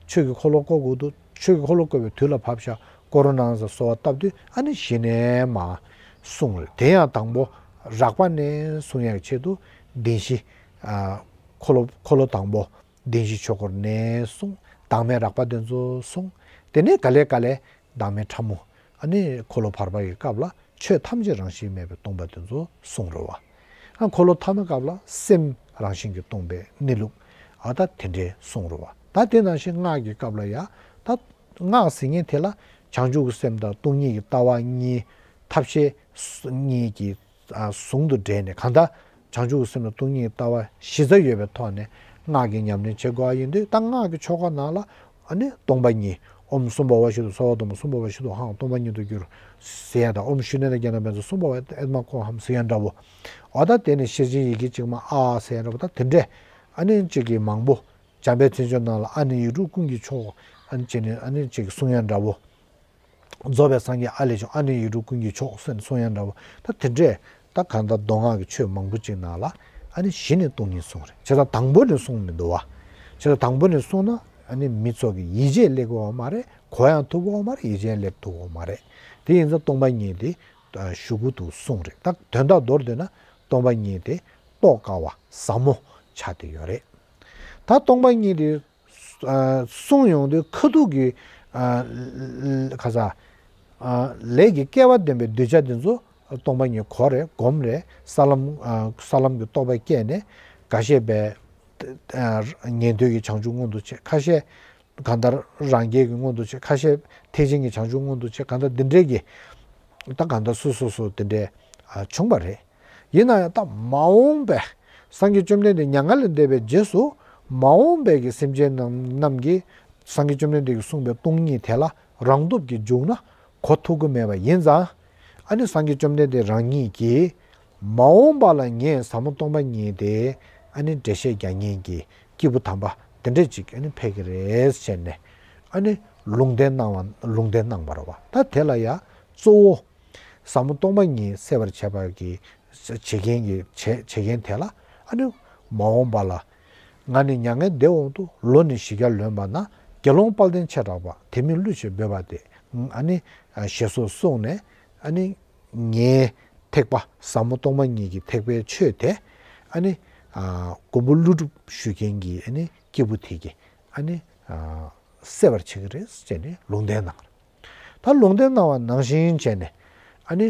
ཆོས་ཀྱི་འཁོར་ལོ་བསྐོར་དགོས་འདུག། ཆོས་ཀྱི་འཁོར་ལོ་བསྐོར་བའི་དུས་ལ་བབ་ཤག། བསྐོར་རོགས་གནང་ཟེར་གསོལ་བ་བཏབ་དུས་ཨ་ནི་གཞི་ནས་མར་གསུངས་རེད། དེ་ཡང་དང་པོ་རགས་པ་ནས་གསུང་ཡག་ཆེད་དུ་བདེན་བཞི་ཨ་འཁོར་ལོ་འཁོར་ལོ་དང་པོ་བདེན་བཞིའི་ཆོས་འཁོར་ནས་གསུངས། བདག་མེད་རགས་པ་དེ་ཚོ་གསུངས། དེ་ནས་ག་ལེ་ག་ལེ་ བདག་མེད་ཕྲ་མོ། ཨ་ནི་འཁོར་ལོ་བར་པ་ཡི་སྐབས་ལ་ཆོས་ཐམས་ཅད་རང་བཞིན་མེད་པའི་སྟོང་པ་དེ་ཚོ་གསུངས་རེད་བ། ཨ་འཁོར་ལོ་ཐ་མའི་སྐབས་ལ་སེམས་རང་བཞིན་གྱིས་སྟོང་པའི་གནས་ལུགས། ཨ་ད་དེ་འདྲའི་གསུངས་རེད་བ། ད་དེ་ནང་བཞིན་སྔགས་ཀྱི་སྐབས་ལ་ཡང་ད་སྔགས་ཟེར་མཁན་དེ་ལ་བྱང་ཆུབ་ཀྱི་སེམས་དང་སྟོང་ཉིད་ཀྱི་ལྟ་བ་གཉིས་ཐབས་ཤེས་གཉིས་ཀྱི་ཨ་ཟུང་དུ་འབྲེལ་ནས། གང་ལྟར་བྱང་ཆུབ་ཀྱི་སེམས་ལ་སྟོང་ཉིད་ལྟ་བ་གཞི་རྩ་ཡོད་པའི་ཐོག་ནས་སྔགས་ཀྱི་ཉམས་ལེན་བྱེད་དགོས་པ་ཡིན་དུས། ད་སྔགས་ཀྱི་ཆོ་ག་ནང་ལ་ཨ་ནི་སྟོང་པ་ཉིད། ཨོཾ་སྭ་བྷཱ་ཝ་ཤུདྡྷ་སྭ་བྷཱ་ཏ་མ་སྭ་བྷཱ་ཝ་ཤུདྡྷོ་ཧཾ། སྟོང་པ་ཉིད་དུ་གྱུར་ཟེར་ཡ་དང་། ཨོཾ་ཤུ་ནྱ་ཏཱ་ཛྙཱ་ན་བཛྲ་སྭ་བྷཱ་ཝ་ཨཱཏ་མ་ཀོ་ཧཾ་ཟེར་ཡ་འདྲ་བོ། འོ་ད་དེ་ནས་ཤེར་ཕྱིན་ཡི་གེ་གཅིག་མ་ཨཱཿ་ཟེར་ཡ་འདྲ་བོ། ད་དེ་འདྲས་ཨ་ནི་གཅིག་གིས་མང་པོ། འཇམ་དཔལ་མཚན་བརྗོད་ནང་ལ་ཨ་ནི་ཡིག་དྲུག་ཀུན་གྱི་མཆོག་ཨ་ནི་བྱས་ནས་ཨ་ནི་གཅིག་གསུང་ཡ་འདྲ་བོ། རྫོགས་པའི་སངས་རྒྱས་ཨ་ལས་བྱུང་། ཨ་ནི་ཡིག་དྲུག་ཀུན་གྱི་མཆོག་ཟེར་ནས་གསུང་ཡ་འདྲ་བོ། ད་དེ་འདྲས་ད་གང་ལྟར་མདོ་སྔགས་ཀྱི་ཆོས་མང་པོ་ཅིག་ནང་ལ་ཨ་ནི་གཞི་ནས་སྟོང་ཉིད་གསུངས་རེད། བྱས་ཙང་དང་པོ་ནས་གསུངས་མི་འདུག་བ། བྱས་ཙང་དང་པོ་ནས་གསུངས་ན་ཨ་ནི་མི་ཚོ་གི་ཡིད་ཆེས་སླེབས་ཀྱི་ཡོད་མ་རེད། གོ་ཡང་ཐུབ་ཀྱི་ཡོད་མ་རེད། ཡིད་ཆེས་སླེབས་ཐུབ་ཀྱི་ཡོད་མ་རེད། དེ་ཡིན་ཙང་སྟོང་པ་ཉིད་དེ་ཞུ་གི་འདུག་གསུངས་རེད། ད་དོན་དག་མདོར་བསྡུས་ན་སྟོང་པ་ཉིད་དེ་རྟོགས་དཀའ་བ་ཟབ་མོ་ཆགས་བསྡད་ཡོད་རེད། ད་སྟོང་པ་ཉིད་དེ་ཨ་གསུངས་ཡོང་དུས་ཁ་ཐུག་གི་ཨ་ཁ་ས་ཨ་ལས་ཀྱི་སྐལ་བ་ལྡན་པའི་གདུལ་བྱ་དེ་ཚོ་སྟོང་པ་ཉིད་གོ་རེད། སྒོམ་རེད། ས་ལམ་ཨ་ས་ལམ་གྱི་རྟོགས་པ་སྐྱེས་ནས་འགའ་ཤས་པས་ཨ་ཉན་ཐོས་ཀྱི་བྱང་ཆུབ་མངོན་དུ་བྱེད། ཁ་ཤས་གང་ལྟར་རང་རྒྱལ་གྱི་མངོན་དུ་བྱེད། ཁ་ཤས་ཐེག་ཆེན་གྱི་བྱང་ཆུབ་མངོན་དུ་བྱེད། གང་ལྟར་འདི་འདྲས་ཀྱི་ད་གང་ལྟར་སོ་སོ་སོ་འདི་འདྲས་ཨ་བྱུང་བ་རེད། ཡིན་ན་ཡང་ད་མ་འོངས་པའི་སངས་རྒྱས་བཅོམ་ལྡན་འདས་མྱ་ངན་ལས་འདས་པའི་རྗེས་སུ་མ་འོངས་པའི་གི་སེམས་ཅན་རྣམས་རྣམས་ཀྱིས་སངས་རྒྱས་བཅོམ་ལྡན་འདས་ཀྱིས་གསུངས་པའི་སྟོང་ཉིད་དེ་ལ་རང་སྟོབས་ཀྱིས་འཇུག་ན་གོ་ཐུབ་ཀྱི་མེད་པ་ཡིན་ཙང་། ཨ་ནི་སངས་རྒྱས་བཅོམ་ལྡན་འདས་རང་ཉིད་ཀྱིས་མ་འོངས་པ་ལ་ངས་ཟབ་མོ་སྟོང་པ་ཉིད་དེ་ཨ་ནི་འགྲེལ་བཤད་རྒྱག་མཁན་གྱི་སྐྱེས་བུ་དམ་པ་དེ་འདྲ་ཅིག་ཨ་ནི་ཕེབས་ཀྱི་རེད་ཟེར་ནས་ཨ་ནི་ལུང་བསྟན་གནང་བ། ལུང་བསྟན་གནང་བ་རེད་བ། ད་དེ་ལ་ཡ་གཙོ་བོ་ཟབ་མོ་སྟོང་པ་ཉིད་གསལ་བར་བྱེད་པ་གི་བྱེད་མཁན་གྱི་བྱེད་བྱེད་མཁན་དེ་ལ་ཨ་ནི་མ་འོངས་པ་ལ་ང་ནི་མྱ་ངན་འདས་འོག་ཏུ་ལོ་ནི་བཞི་བརྒྱ་ལོན་པ་ན། དགེ་སློང་དཔལ་ལྡན་བྱེ་བྲག་པ། དེ་མིན་བསླུས་ཞེས་འབོད་པ་སྟེ། ཨ་ནི་ཞེས་སོགས་གསུངས་ནས་ཨ་ནི་ངའི་ཐེག་པ་ཟབ་མོ་སྟོང་པ་ཉིད་ཀྱི་ཐེག་པའི་ཆོས་དེ་ཨ་ནི་མགོན་པོ་ཀླུ་སྒྲུབ་ཞུ་མཁན་གྱི་ཨ་ནི་སྐྱེས་བུ་དེ་གིས་ཨ་ནི་གསལ་བར་བྱེད་ཀྱི་རེད་ཟེར་ནས་ལུང་བསྟན་གནང་། ད་ལུང་བསྟན་གནང་བ་ནང་བཞིན་བྱས་ནས་ཨ་ནི་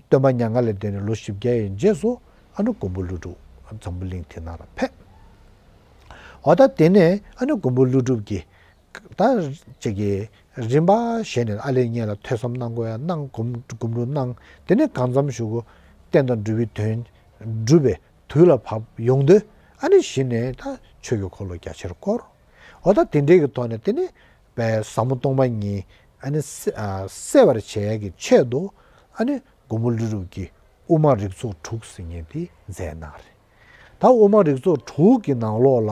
སྟོན་པ་མྱ་ངན་ལས་འདས་ནས་ལོ་བཞི་བརྒྱ་ཡི་རྗེས་སུ་ཨ་ནི་མགོན་པོ་ཀླུ་སྒྲུབ་འཛམ་བུ་གླིང་དེ་ནང་ལ་ཕེབས། འོ་ད་དེ་ནས་ཨ་ནི་མགོན་པོ་ཀླུ་སྒྲུབ་ཀྱིས་ད་ཅིག་གི་རིམ་པ་བྱས་ནས་ཨ་ལས་ངེད་ལ་ཐོས་བསམ་གནང་དགོས་ཡ་གནང་། སྒོམ་སྒོམ་སྒྲུབ་གནང་། དེ་ནས་གང་འཚམ་ཞུ་གུ་བསྟན་དང་འགྲུབ་པའི་དོན་སྒྲུབ་པའི་དུས་ལ་བབ་ཡོང་དུས་ཨ་ནི་གཞི་ནས་ད་ཆོས་ཀྱི་འཁོར་ལོ་རྒྱ་ཆེར་བསྐོར། འོ་ད་དེ་འདྲའི་གི་ཐོག་ནས་དེ་ནི་པའི་ཟབ་མོ་སྟོང་པ་ཉིད་ཨ་ནི་གསལ་ཨ་གསལ་བར་བྱེད་ཡ་གི་ཆེད་དུ་ཨ་ནི་མགོན་པོ་ཀླུ་སྒྲུབ་ཀྱིས་དབུ་མ་རིགས་ཚོགས་དྲུག་ཟེར་མཁན་དེ་མཛད་གནང་རེད། ད་དབུ་མ་རིགས་ཚོགས་དྲུག་གི་ནང་ལོགས་ལ་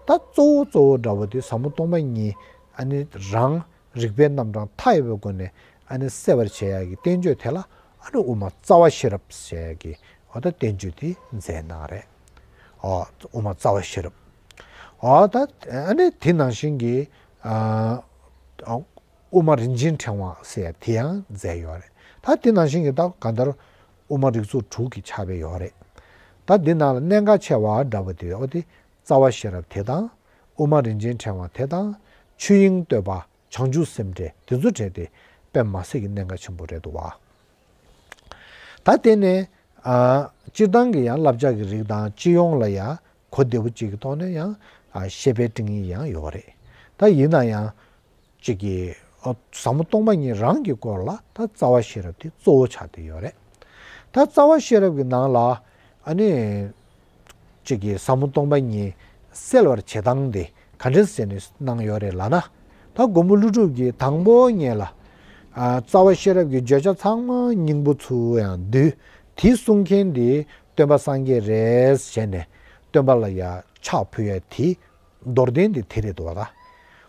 ད་གཙོ་བོ་གཙོ་བོ་འདྲ་བོ་དེ་ཟབ་མོ་སྟོང་པ་ཉིད་ཨ་ནི་རང་རིགས་པའི་རྣམ་གྲངས་མཐའ་ཡས་པའི་སྒོ་ནས་ཨ་ནི་གསལ་བར་བྱེད་ཡ་གི་བསྟན་བཅོས་དེ་ལ་ཨ་ནི་དབུ་མ་རྩ་བ་ཤེས་རབ་ཟེར་ཡ་གི་འོ་ད་བསྟན་བཅོས་དེ་མཛད་གནང་རེད། ཨོ་དབུ་མ་རྩ་བ་ཤེས་རབ། ཨོ་ད་ཨ་ནི་དེ་ནང་བཞིན་གྱི་ཨ་དབུ་མ་རིན་ཆེན་ཕྲེང་བ་ཟེར་ཡ་དེ་ཡང་མཛད་ཡོད་རེད། ད་དེ་ནང་བཞིན་གྱི་ད་གང་ལྟར་དབུ་མ་རིགས་ཚོགས་དྲུག་གི་ཆར་པ་ཡོད་རེད། ད་འདི་ནང་ལ་གནད་འགག་ཆེ་བ་འདྲ་བོ་དེ་ཨོ་དེ་རྩ་བ་ཤེས་རབ་དེ་དང་། དབུ་མ་རིན་ཆེན་ཕྲེང་བ་དེ་དང་། ཆོས་དབྱིངས་བསྟོད་པ། བྱང་ཆུབ་སེམས་འགྲེལ། དེ་ཚོ་གྲས་དེ་དཔེ་མ་སྲིད་ཀྱི་གནད་འགག་ཆེན་པོ་རེད་འདུག་བ། ད་དེ་ནས་ཨ་སྤྱིར་བཏང་གི་ཡང་བསླབ་བྱ་གི་རིགས་དང་སྤྱི་ཡོངས་ལ་ཡང་གོ་བདེ་པོ་ཅིག་གི་ཐོག་ནས་ཡང་ཨ་བཤད་པའི་སྤྲིང་ཡིག་ཡང་ཡོད་རེད། ད་ཡིན་ན་ཡང་ཅིག་གི་ཨ་ཟབ་མོ་སྟོང་པ་ཉིད་རང་གི་སྐོར་ལ་ད་རྩ་བ་ཤེས་རབ་དེ་གཙོ་བོ་ཆགས་བསྡད་ཡོད་རེད། ད་རྩ་བ་ཤེས་རབ་ཀྱི་ནང་ལ་ཨ་ནི་གཅིག་གིས་ཟབ་མོ་སྟོང་པ་ཉིད་གསལ་བར་བྱེད་སྟངས་དེ་ག་འདྲས་ཟེར་ནས་གནང་ཡོད་རེད་ལབ་ན། ད་མགོན་པོ་ཀླུ་སྒྲུབ་ཀྱིས་དང་པོ་ངེད་ལ་ཨ་རྩ་བ་ཤེས་རབ་ཀྱི་བརྗོད་བྱ་ཚང་མ་སྙིང་པོ་ཚུར་ཡང་བསྡུས། དེ་གསུང་མཁན་དེ་སྟོན་པ་སངས་རྒྱས་རེད་ཟེར་ནས་སྟོན་པ་ལ་ཡ་ཕྱག་ཕུལ་ཡ་དེ་མདོར་བསྟན་དེ་དེ་རེད་འདུག་བ་ད།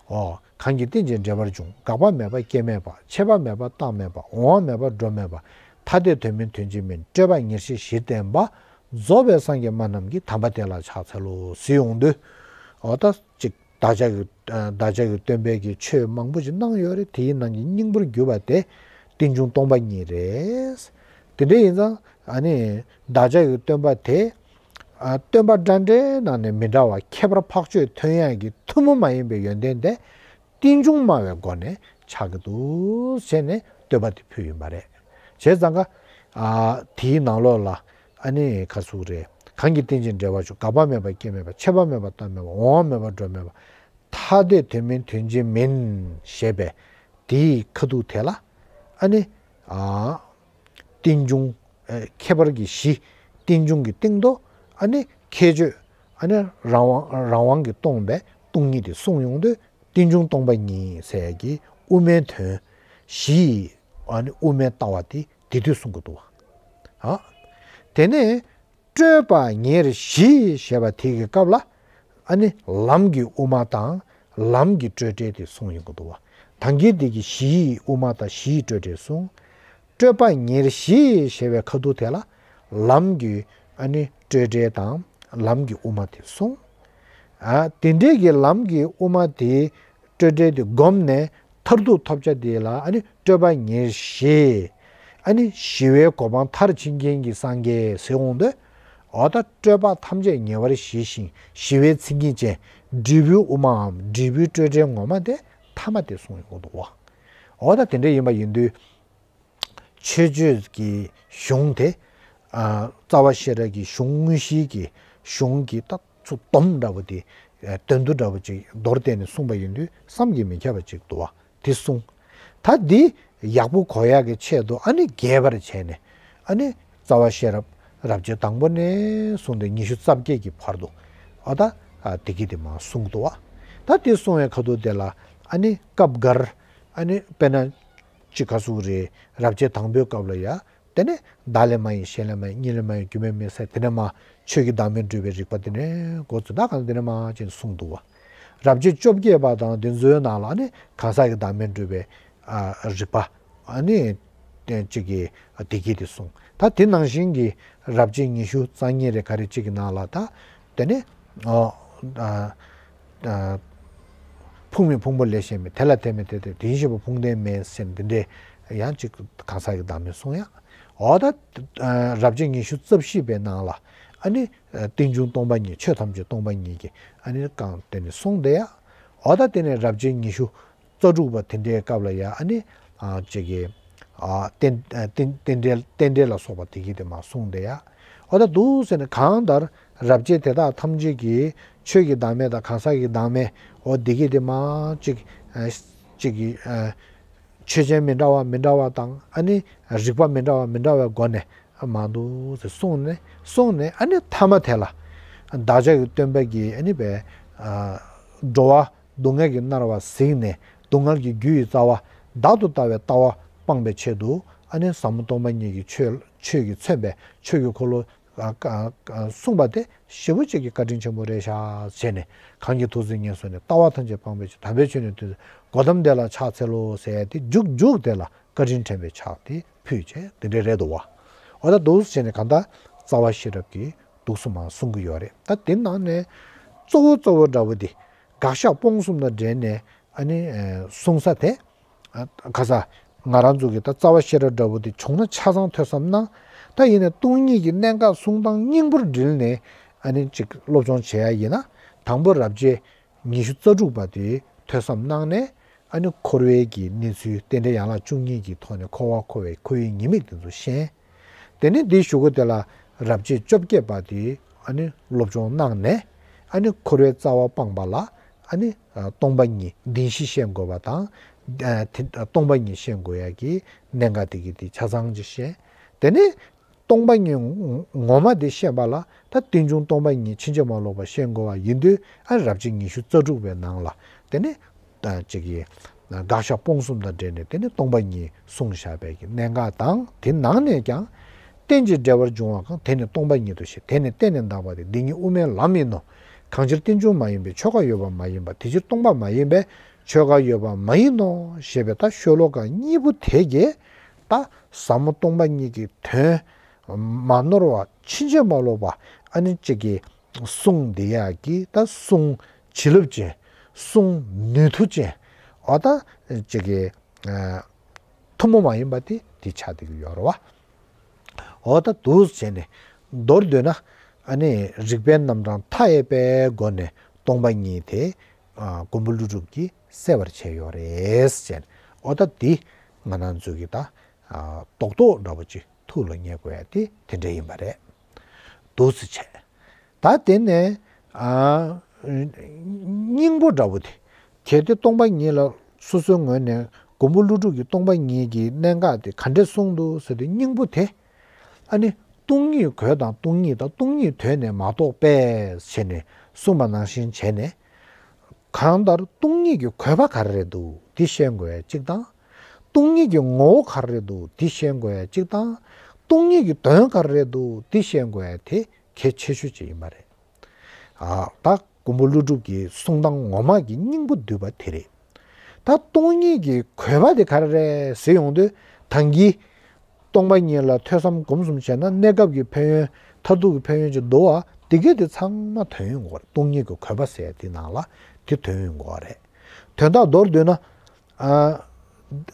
ཨོ། གང་གིས་རྟེན་ཅིང་འབྲེལ་བར་འབྱུང་། འགག་པ་མེད་པ་སྐྱེ་མེད་པ། ཆད་པ་མེད་པ་རྟག་མེད་པ། འོང་བ་མེད་པ་འགྲོ་མེད་པ། ཐ་དད་དོན་མིན་དོན་གཅིག་མིན། སྤྲོས་པ་ཉེར་ཞི་བཞི་བསྟན་པ། རྫོགས་པའི་སངས་རྒྱས་སྨྲ་རྣམས་ཀྱིས། དམ་པ་དེ་ལ་ཕྱག་འཚལ་ལོ་ཟེར་ཡོང་དུས། ཨོ་ད་ཅིག་བདག་ཅག་གི་བདག་ཅག་གི་སྟོན་པས་ཀྱི་ཆོས་མང་པོ་ཞིག་གནང་ཡོད་རེད། དེའི་ནང་གི་སྙིང་པོར་གྱུར་པ་དེ་རྟེན་འབྱུང་སྟོང་པ་ཉིད་རེད། དེ་འདྲ་ཡིན་ཙང་ཨ་ནི་བདག་ཅག་གི་སྟོན་པ་དེ་ཨ་སྟོན་པ་འདྲ་འདྲའི་ནང་ནས་མི་འདྲ་བ་ཁྱད་པར་འཕགས་མཆོག་ཐོན་ཡག་གི་ཐུན་མོང་མ་ཡིན་པའི་ཡོན་ཏན་དེ་ རྟེན་འབྱུང་སྨྲ་བའི་སྒོ་ནས་ཆགས་ཀྱི་འདུག་ཟེར་ནས་བསྟོད་པ་དེ་ཕུལ་ཡིན་པ་རེད། བྱས་ཙང་ཀ་ཨ་དེའི་ནང་ལོགས་ལ་ཨ་ནི་ག་ཟེར་དགོས་རེད། གང་གིས་རྟེན་ཅིང་འབྲེལ་བར་འབྱུང་། འགག་པ་མེད་པ་སྐྱེ་མེད་པ། ཆད་པ་མེད་པ་རྟག་མེད་པ། འོང་བ་མེད་པ་འགྲོ་མེད་པ། ཐ་དད་དོན་མིན་དོན་གཅིག་མིན་ཞེས་པའི་དེའི་ཁ་ཐུག་དེ་ལ་ཨ་ནི་ཨ་རྟེན་འབྱུང་ཨ་ཁྱད་པར་གྱི་གཞི། རྟེན་འབྱུང་གི་སྟེང་དུ་ཨ་ནི་ཁྱད་ཆོས། ཨ་ནི་རང་དབང་རང་དབང་གིས་སྟོང་པའི་སྟོང་ཉིད་དེ་གསུངས་ཡོང་དུས། རྟེན་འབྱུང་སྟོང་པ་ཉིད་ཟེར་ཡ་གི་དབུ་མའི་དོན་བཞི་ཡི་ཨ་ནི་དབུ་མའི་ལྟ་བ་དེ་དེ་དུས་གསུང་གི་འདུག་བ། ཨ། དེ་ནས་སྤྲོས་པ་ཉེར་བཞི་ཞེས་པ་དེ་གི་སྐབས་ལ་ཨ་ནི་ལམ་གྱི་དབུ་མ་དང་ལམ་གྱི་སྤྲོས་བྲལ་དེ་གསུངས་ཡོང་གི་འདུག་བ། ད་གིན་དེ་གི་བཞི་ཡི་དབུ་མ་དང་བཞི་ཡི་སྤྲོས་བྲལ་གསུངས། སྤྲོས་པ་ཉེར་བཞི་ཞེས་པའི་ཁ་ཐུག་དེ་ལ་ལམ་གྱི་ཨ་ནི་སྤྲོས་བྲལ་དང་ལམ་གྱི་དབུ་མ་དེ་གསུངས། ཨ་དེ་འདྲའི་གི་ལམ་གྱི་དབུ་མ་དེ་སྤྲོས་བྲལ་དེ་བསྒོམས་ནས་མཐར་ཐུག་ཐོབ་བྱ་དེ་ལ་ཨ་ནི་སྤྲོས་པ་ཉེར་བཞི། ཨ་ནི་ཞི་བའི་གོ་འཕང་མཐར་ཕྱིན་མཁན་གྱི་སངས་རྒྱས་ཟེར་འོང་དུས། འོ་ད་སྤྲོས་པ་ཐམས་ཅད་ཉེ་བར་ཞི་ཞིང་ཞི་བའི་མཚན་ཉིད་ཅན། འབྲས་བུའི་དབུ་མའམ་འབྲས་བུའི་སྤྲོས་བྲལ་ངོ་མ་དེ་ཐ་མ་དེ་གསུངས་ཡོང་གི་འདུག་བ། འོ་ད་དེ་འདྲ་ཡིན་པ་ཡིན་དུས། མཆོད་བརྗོད་ཀྱི་གཞུང་དེ། ཨ་རྩ་བ་ཤེས་རབ་ཀྱི་གཞུང་དངོས་གཞིའི་གི་གཞུང་གི་ད་ཚུར་སྡོམ་འདྲ་པོ་དེ། ཨ་དོན་བསྡུ་འདྲ་པོ་ཅིག་མདོར་བསྟན་ནས་གསུངས་པ་ཡིན་དུས་བསམ་གྱིས་མི་ཁྱབ་པ་ཅིག་འདུག་བ། དེ་གསུངས། ད་འདི་ཡག་པོ་གོ་ཡག་གི་ཆེད་དུ་ཨ་ནི་རྒྱས་པར་བྱས་ནས། ཨ་ནི་རྩ་བ་ཤེས་རབ་རབ་བྱེད་དང་པོ་ནས་བཟུང་སྟེ་ཉི་ཤུ་རྩ་བརྒྱད་ཀྱི་བར་དུ། ཨ་ད་ཨ་དེ་གི་དེ་མ་གསུངས་འདུག་བ། ད་དེ་གསུང་བའི་ཁ་ཐུག་དེ་ལ་ཨ་ནི་སྐབས་འགར། ཨ་ནི་དཔེར་ན། ཅིག་ག་ཟེར་དགོས་རེད། རབ་བྱེད་དང་པོའི་སྐབས་ལ་ཡ། དེ་ནས་བདག་ལས་མ་ཡིན་གཞན་ལས་མ་ཡིན། གཉིས་ལས་མ་ཡིན་རྒྱུ་མེད་མེད་ཟེར། དེ་ནས་མ་ཆོས་ཀྱི་བདག་མེད་སྒྲུབ་པའི་རིགས་པ་དེ་ནས་འགོ་བཙུགས། ད་གང་དེ་ནས་མ་ཅེས་གསུངས་འདུག་བ། རབ་བྱེད་བཅོ་བརྒྱད་པ་དང་དེ་ཚོའི་ནང་ལ་ཨ་ནི་གང་ཟག་གི་བདག་མེད་སྒྲུབ་པའི་ཨ་རིགས་པ། ཨ་ནི་དེ་གཅིག་གི་བདེ་སྐྱིད་དེ་གསུངས། ད་དེ་ནང་བཞིན་གྱི་རབ་བྱེད་ཉི་ཤུ་རྩ་གཉིས་རེ་ག་རེ་གཅིག་གི་ནང་ལ་ད། དེ་ནས་ཨོ་ཨ་ཨ་ཕུང་མེད་ཕུང་པོ་ལས་གཞན་མེད། དེ་ལ་དེ་མེད་དེ་དེ་དེ་བཞིན་གཤེགས་པ་ཕུང་ལྡན་མེད་ཟེར་འདི་འདྲའི་ཡང་ཅིག་གང་ཟག་གི་བདག་མེད་གསུང་ཡ། འོ་ད་ཨ་རབ་བྱེད་ཉི་ཤུ་རྩ་བཞི་པའི་ནང་ལ་ཨ་ནི་ཨ་རྟེན་འབྱུང་སྟོང་པ་ཉིད། ཆོས་ཐམས་ཅད་སྟོང་པ་ཉིད་ཀྱི་ཨ་ནི་རྐང་དེ་ནས་གསུངས་བསྡད་ཡ། འོ་ད་དེ་ནས་རབ་བྱེད་ཉི་ཤུ་རྩ་དྲུག་པ་དེ་འདྲའི་སྐབས་ལ་ཡང་ཨ་ནི་ཨ་ཅིག་གི་ཨ་རྟེན་ཨ་རྟེན་རྟེན་འབྲེལ་རྟེན་འབྲེལ་ལ་སོགས་པ་དེ་གི་དེ་མ་གསུངས་དེ་ཡ། འོ་ད་འདུག་ཟེར་ནས་གང་ལྟར་རབ་བྱེད་དེ་དག་ཐམས་ཅད་ཀྱི་ཆོས་ཀྱི་བདག་མེད་དང་གང་ཟག་གི་བདག་མེད། འོ་དེ་གི་དེ་མ་ཅིག་ཨ་ཅིག་གི་ཨ་ཆོས་ཅན་མི་འདྲ་བ་མི་འདྲ་བ་དང་ཨ་ནི་རིགས་པ་མི་འདྲ་བ་མི་འདྲ་བའི་སྒོ་ནས་མ་འདུག་ཟེར་གསུངས་ནས་གསུངས་ནས་ཨ་ནི་ཐ་མ་དེ་ལ་བདག་ཅག་གི་སྟོན་པ་གིས་ཨ་ནི་བས་ཨ་འགྲོ་བ་སྡུག་བསྔལ་གྱིས་མནར་བ་གཟིགས་ནས་སྡུག་བསྔལ་གྱི་རྒྱུ་ཡི་རྩ་བ་བདག་ཏུ་ལྟ་བའི་ལྟ་བ་སྤངས་པའི་ཆེད་དུ་ཨ་ནི་ཟབ་མོ་སྟོང་པ་ཉིད་ཀྱི་ཆོས་ཆོས་ཀྱིས་མཚོན་པའི་ཆོས་ཀྱི་འཁོར་ལོ་ཨ་ཨ་ཨ་གསུངས་པ་དེ་ཞེ་པོ་ཅིག་གི་བཀའ་དྲིན་ཆེན་པོ་རེད་ཤག་ཟེར་ནས། གང་གིས་ཐུགས་བརྩེ་ཉེར་བཟུང་ནས། ལྟ་བ་ཐམས་ཅད་སྤངས་པའི་ཕྱིར། དམ་པའི་ཆོས་ནི་སྟོན་ཟད། གོ་ཏམ་དེ་ལ་ཕྱག་འཚལ་ལོ་ཟེར་ཡ་དེ་མཇུག་མཇུག་དེ་ལ་བཀའ་དྲིན་དྲན་པའི་ཕྱག་དེ་ཕུལ་བྱས་དེ་འདྲ་རེད་འདུག་བ། འོ་ད་འདུག་ཟེར་ནས་གང་ལྟར་རྩ་བ་ཤེས་རབ་ཀྱིས་འདུག་སེ་མར་གསུང་གི་ཡོད་རེད། ད་དེ་ནང་ནས་གཙོ་བོ་གཙོ་བོ་འདྲ་བོ་དེ་དགག་བཞག་སྤོང་གསུམ་དང་འབྲེལ་ནས་ཨ་ནི་ཨ་གསུང་ས་དེ། ཨ་ཁ་ས་ང་རང་ཚོ་གི་ད་རྩ་བ་ཤེས་རབ་འདྲ་བོ་དེ་བྱུང་ན་ཆ་ཚང་ཐོས་བསམ་གནང་། ད་ཡིན་ནའི་སྟོང་ཉིད་ཀྱི་གནད་འགག་གསུང་སྟངས་སྙིང་པོར་དྲིལ་ནས་ཨ་ནི་ཅིག་སློབ་སྦྱོང་བྱེད་ཡ་ཡིན་ན། དང་པོ་རབ་བྱེད་ཉི་ཤུ་རྩ་དྲུག་པ་དེ་ཐོས་བསམ་གནང་ནས། ཨ་ནི་འཁོར་བའི་གི་གནས་ཚུལ་རྟེན་འབྲེལ་ཡན་ལག་བཅུ་གཉིས་ཀྱི་ཐོག་ནས་འཁོར་བ་འཁོར་བའི་འཁོར་བའི་ཉེས་དམིགས་དེ་ཚོ་ཤེས། དེ་ནས་འདིའི་གཞུག་གུ་དེ་ལ་རབ་བྱེད་བཅོ་བརྒྱད་པ་དེ་ཨ་ནི་སློབ་སྦྱོང་གནང་ནས། ཨ་ནི་འཁོར་བའི་རྩ་བ་སྤངས་པ་ལ་ཨ་ནི་ཨ་སྟོང་པ་ཉིད་བདེན་བཞི་ཤེས་དགོས་པ་དང་། ཨ་དེ་སྟོང་པ་ཉིད་ཤེས་དགོས་ཡ་གི་གནད་འགག་དེ་གི་དེ་ཆ་ཚང་ཅིག་ཤེས། དེ་ནས་སྟོང་པ་ཉིད་ངོ་མ་དེ་ཤེས་པ་ལ་ད་རྟེན་འབྱུང་སྟོང་པ་ཉིད་ཕྱིན་ཅི་མ་ལོག་པ་ཤེས་དགོས་པ་ཡིན་དུས། ཨ་རབ་བྱེད་ཉི་ཤུ་རྩ་དྲུག་པའི་ནང་ལ་དེ་ནས་ད་ཅིག་གི་དགག་བཞག་སྤོང་གསུམ་དང་འབྲེལ་ནས་དེ་ནས་སྟོང་པ་ཉིད་གསུངས་བཞག་པའི་གི་གནད་འགག་དང་། དེ་ནང་ནས་ཀྱང་རྟེན་ཅིང་འབྲེལ་བར་འབྱུང་བ་གང་། དེ་ནི་སྟོང་པ་ཉིད་དུ་ཤེས། དེ་ནི་རྟེན་ནི་འདག་པ་སྟེ། འདི་ཉིད་དབུ་མའི་ལམ་ཡིན་ནོ། གང་ཕྱིར་རྟེན་འབྱུང་མ་ཡིན་པས་ཆོས་འགའ་ཡོད་པ་མ་ཡིན་པ། དེ་ཕྱིར་སྟོང་པ་མ་ཡིན་པས་ཆོས་འགའ་ཡོད་པ་མ་ཡིན་ནོ་ཞེས་པའི་ད་ཤོ་ལོ་ཀ་གཉིས་པོ་དེ་གིས་ད་ཟབ་མོ་སྟོང་པ་ཉིད་ཀྱི་དོན་མ་ནོར་བ་ཕྱིན་ཅི་མ་ལོག་པ་ཨ་ནི་ཅིག་གི་གསུང་འདི་ཡག་གི་ད་གསུང་བྱིན་རླབས་ཅན། གསུང་ནུས་མཐུ་ཅན། འོ་ད་ཅིག་གི་ཨ་ཐུན་མོང་མ་ཡིན་པ་དེ་དེ་ཆགས་བསྡད་ཀྱི་ཡོད་རེད་བ། འོ་ད་འདུག་བྱས་ནས་མདོར་བསྡུས་ན། ཨ་ནི་རིགས་པའི་རྣམ་གྲངས་མཐའ་ཡས་པའི་སྒོ་ནས་སྟོང་པ་ཉིད་དེ་ ཨ་མགོན་པོ་ཀླུ་སྒྲུབ་ཀྱིས་གསལ་བར་བྱས་ཡོད་རེད་ཟེར། འོ་ད་འདི་ང་རང་ཚོ་གི་ད་ཨ་རྡོག་རྡོག་འདྲ་པོ་ཅིག་ཐུགས་ལ་ངེས་དགོས་ཡ་དེ་དེ་འདྲ་ཡིན་པ་རེད། འདུག་སེ་བྱས། ད་དེ་ནས་ཨ་སྙིང་པོ་འདྲ་པོ་དེ། གལ་ཏེ་སྟོང་པ་ཉིད་ལ་སོ་སོའི་ངོས་ནས་མགོན་པོ་ཀླུ་སྒྲུབ་ཀྱིས་སྟོང་པ་ཉིད་ཀྱི་གནད་འགག་དེ་ག་འདྲས་གསུངས་འདུག་ཟེར་དུས། སྙིང་པོ་དེ་ཨ་ནི་སྟོང་ཉིད་གོས་དང་སྟོང་ཉིད་དང་སྟོང་ཉིད་དོན་ནི་མ་གཏོགས་པས་ཞེས་ནས་གསུངས་པ་ནང་བཞིན་བྱས་ནས། གང་ལྟར་སྟོང་ཉིད་ཀྱི་གོས་པ་ག་རེ་རེད་འདུག་དེ་ཤེས་དགོས་ཡ་གཅིག་དང་། སྟོང་ཉིད་ཀྱི་ངོ་བོ་ག་རེ་རེད་འདུག་དེ་ཤེས་དགོས་ཡ་གཅིག་དང་། སྟོང་ཉིད་ཀྱི་དོན་ག་རེ་རེད་འདུག་དེ་ཤེས་དགོས་ཡ་དེ་གལ་ཆེ་ཤོས་ཅིག་ཡིན་པ་རེད། ཨ་ད་མགོན་པོ་ཀླུ་སྒྲུབ་ཀྱི་གསུང་སྟངས་ངོ་མ་གི་སྙིང་པོ་བསྡུས་པ་དེ་རེད། ད་སྟོང་ཉིད་ཀྱི་གོས་པ་དེ་ག་རེ་རེད་ཟེར་ཡོང་དུས། ད་གིན་སྟོང་པ་ཉིད་ལ་ཐོས་བསམ་སྒོམ་གསུམ་བྱས་ན་གནས་སྐབས་ཀྱི་ཕན་ཡོན། མཐར་ཐུག་གི་ཕན་ཡོན་ཅིག་འདུག་བ། དེ་གས་དེ་ཚང་མ་དོན་ཡོང་གི་ཡོད་རེད། སྟོང་ཉིད་ཀྱི་གོས་པ་ཟེར་ཡ་དེ་ནང་ལ་དེ་དོན་ཡོང་གི་ཡོད་རེད། དོན་དག་མདོར་བསྡུས་ན། ཨ་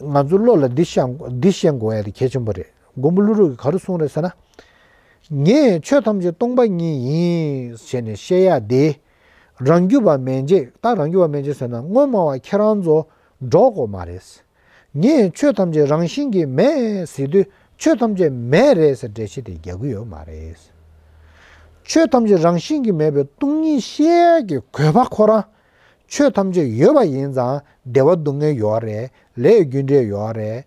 ང་ཚོ་བློ་ལ་འདི་བཤད་འདི་བཤད་དགོས་ཡ་དེ་གལ་ཆེན་པོ་རེད། མགོན་པོ་ཀླུ་སྒྲུབ་ཀྱིས་ག་རེ་གསུངས་རེད་ཟེར་ན། ངས་ཆོས་ཐམས་ཅད་སྟོང་པ་ཉིད་ཡིན་ཞེས་ནས་བཤད་ཡ་དེ། རང་རྒྱུད་པ་མན་ཆད། ད་རང་རྒྱུད་པ་མན་ཆད་ཟེར་ན་སྔོན་མ་བ་ཁྱེད་རང་ཚོ་འགྲོ་དགོས་མ་རེད། ངས་ཆོས་ཐམས་ཅད་རང་བཞིན་གྱིས་མེད་ཟེར་དུས། ཆོས་ཐམས་ཅད་མེད་རེད་ཟེར་འགྲེལ་བཤད་དེ་རྒྱག་གི་ཡོད་མ་རེད། ཆོས་ཐམས་ཅད་རང་བཞིན་གྱིས་མེད་པའི་སྟོང་ཉིད་ཤེས་ཡ་གི་གོས་པ་ཁོ་རང་། ཆོས་ཐམས་ཅད་ཡོད་པ་ཡིན་ཙང་བདེ་བ་སྡུག་བསྔལ་ཡོད་རེད། ལས་རྒྱུ་འབྲས་ཡོད་རེད།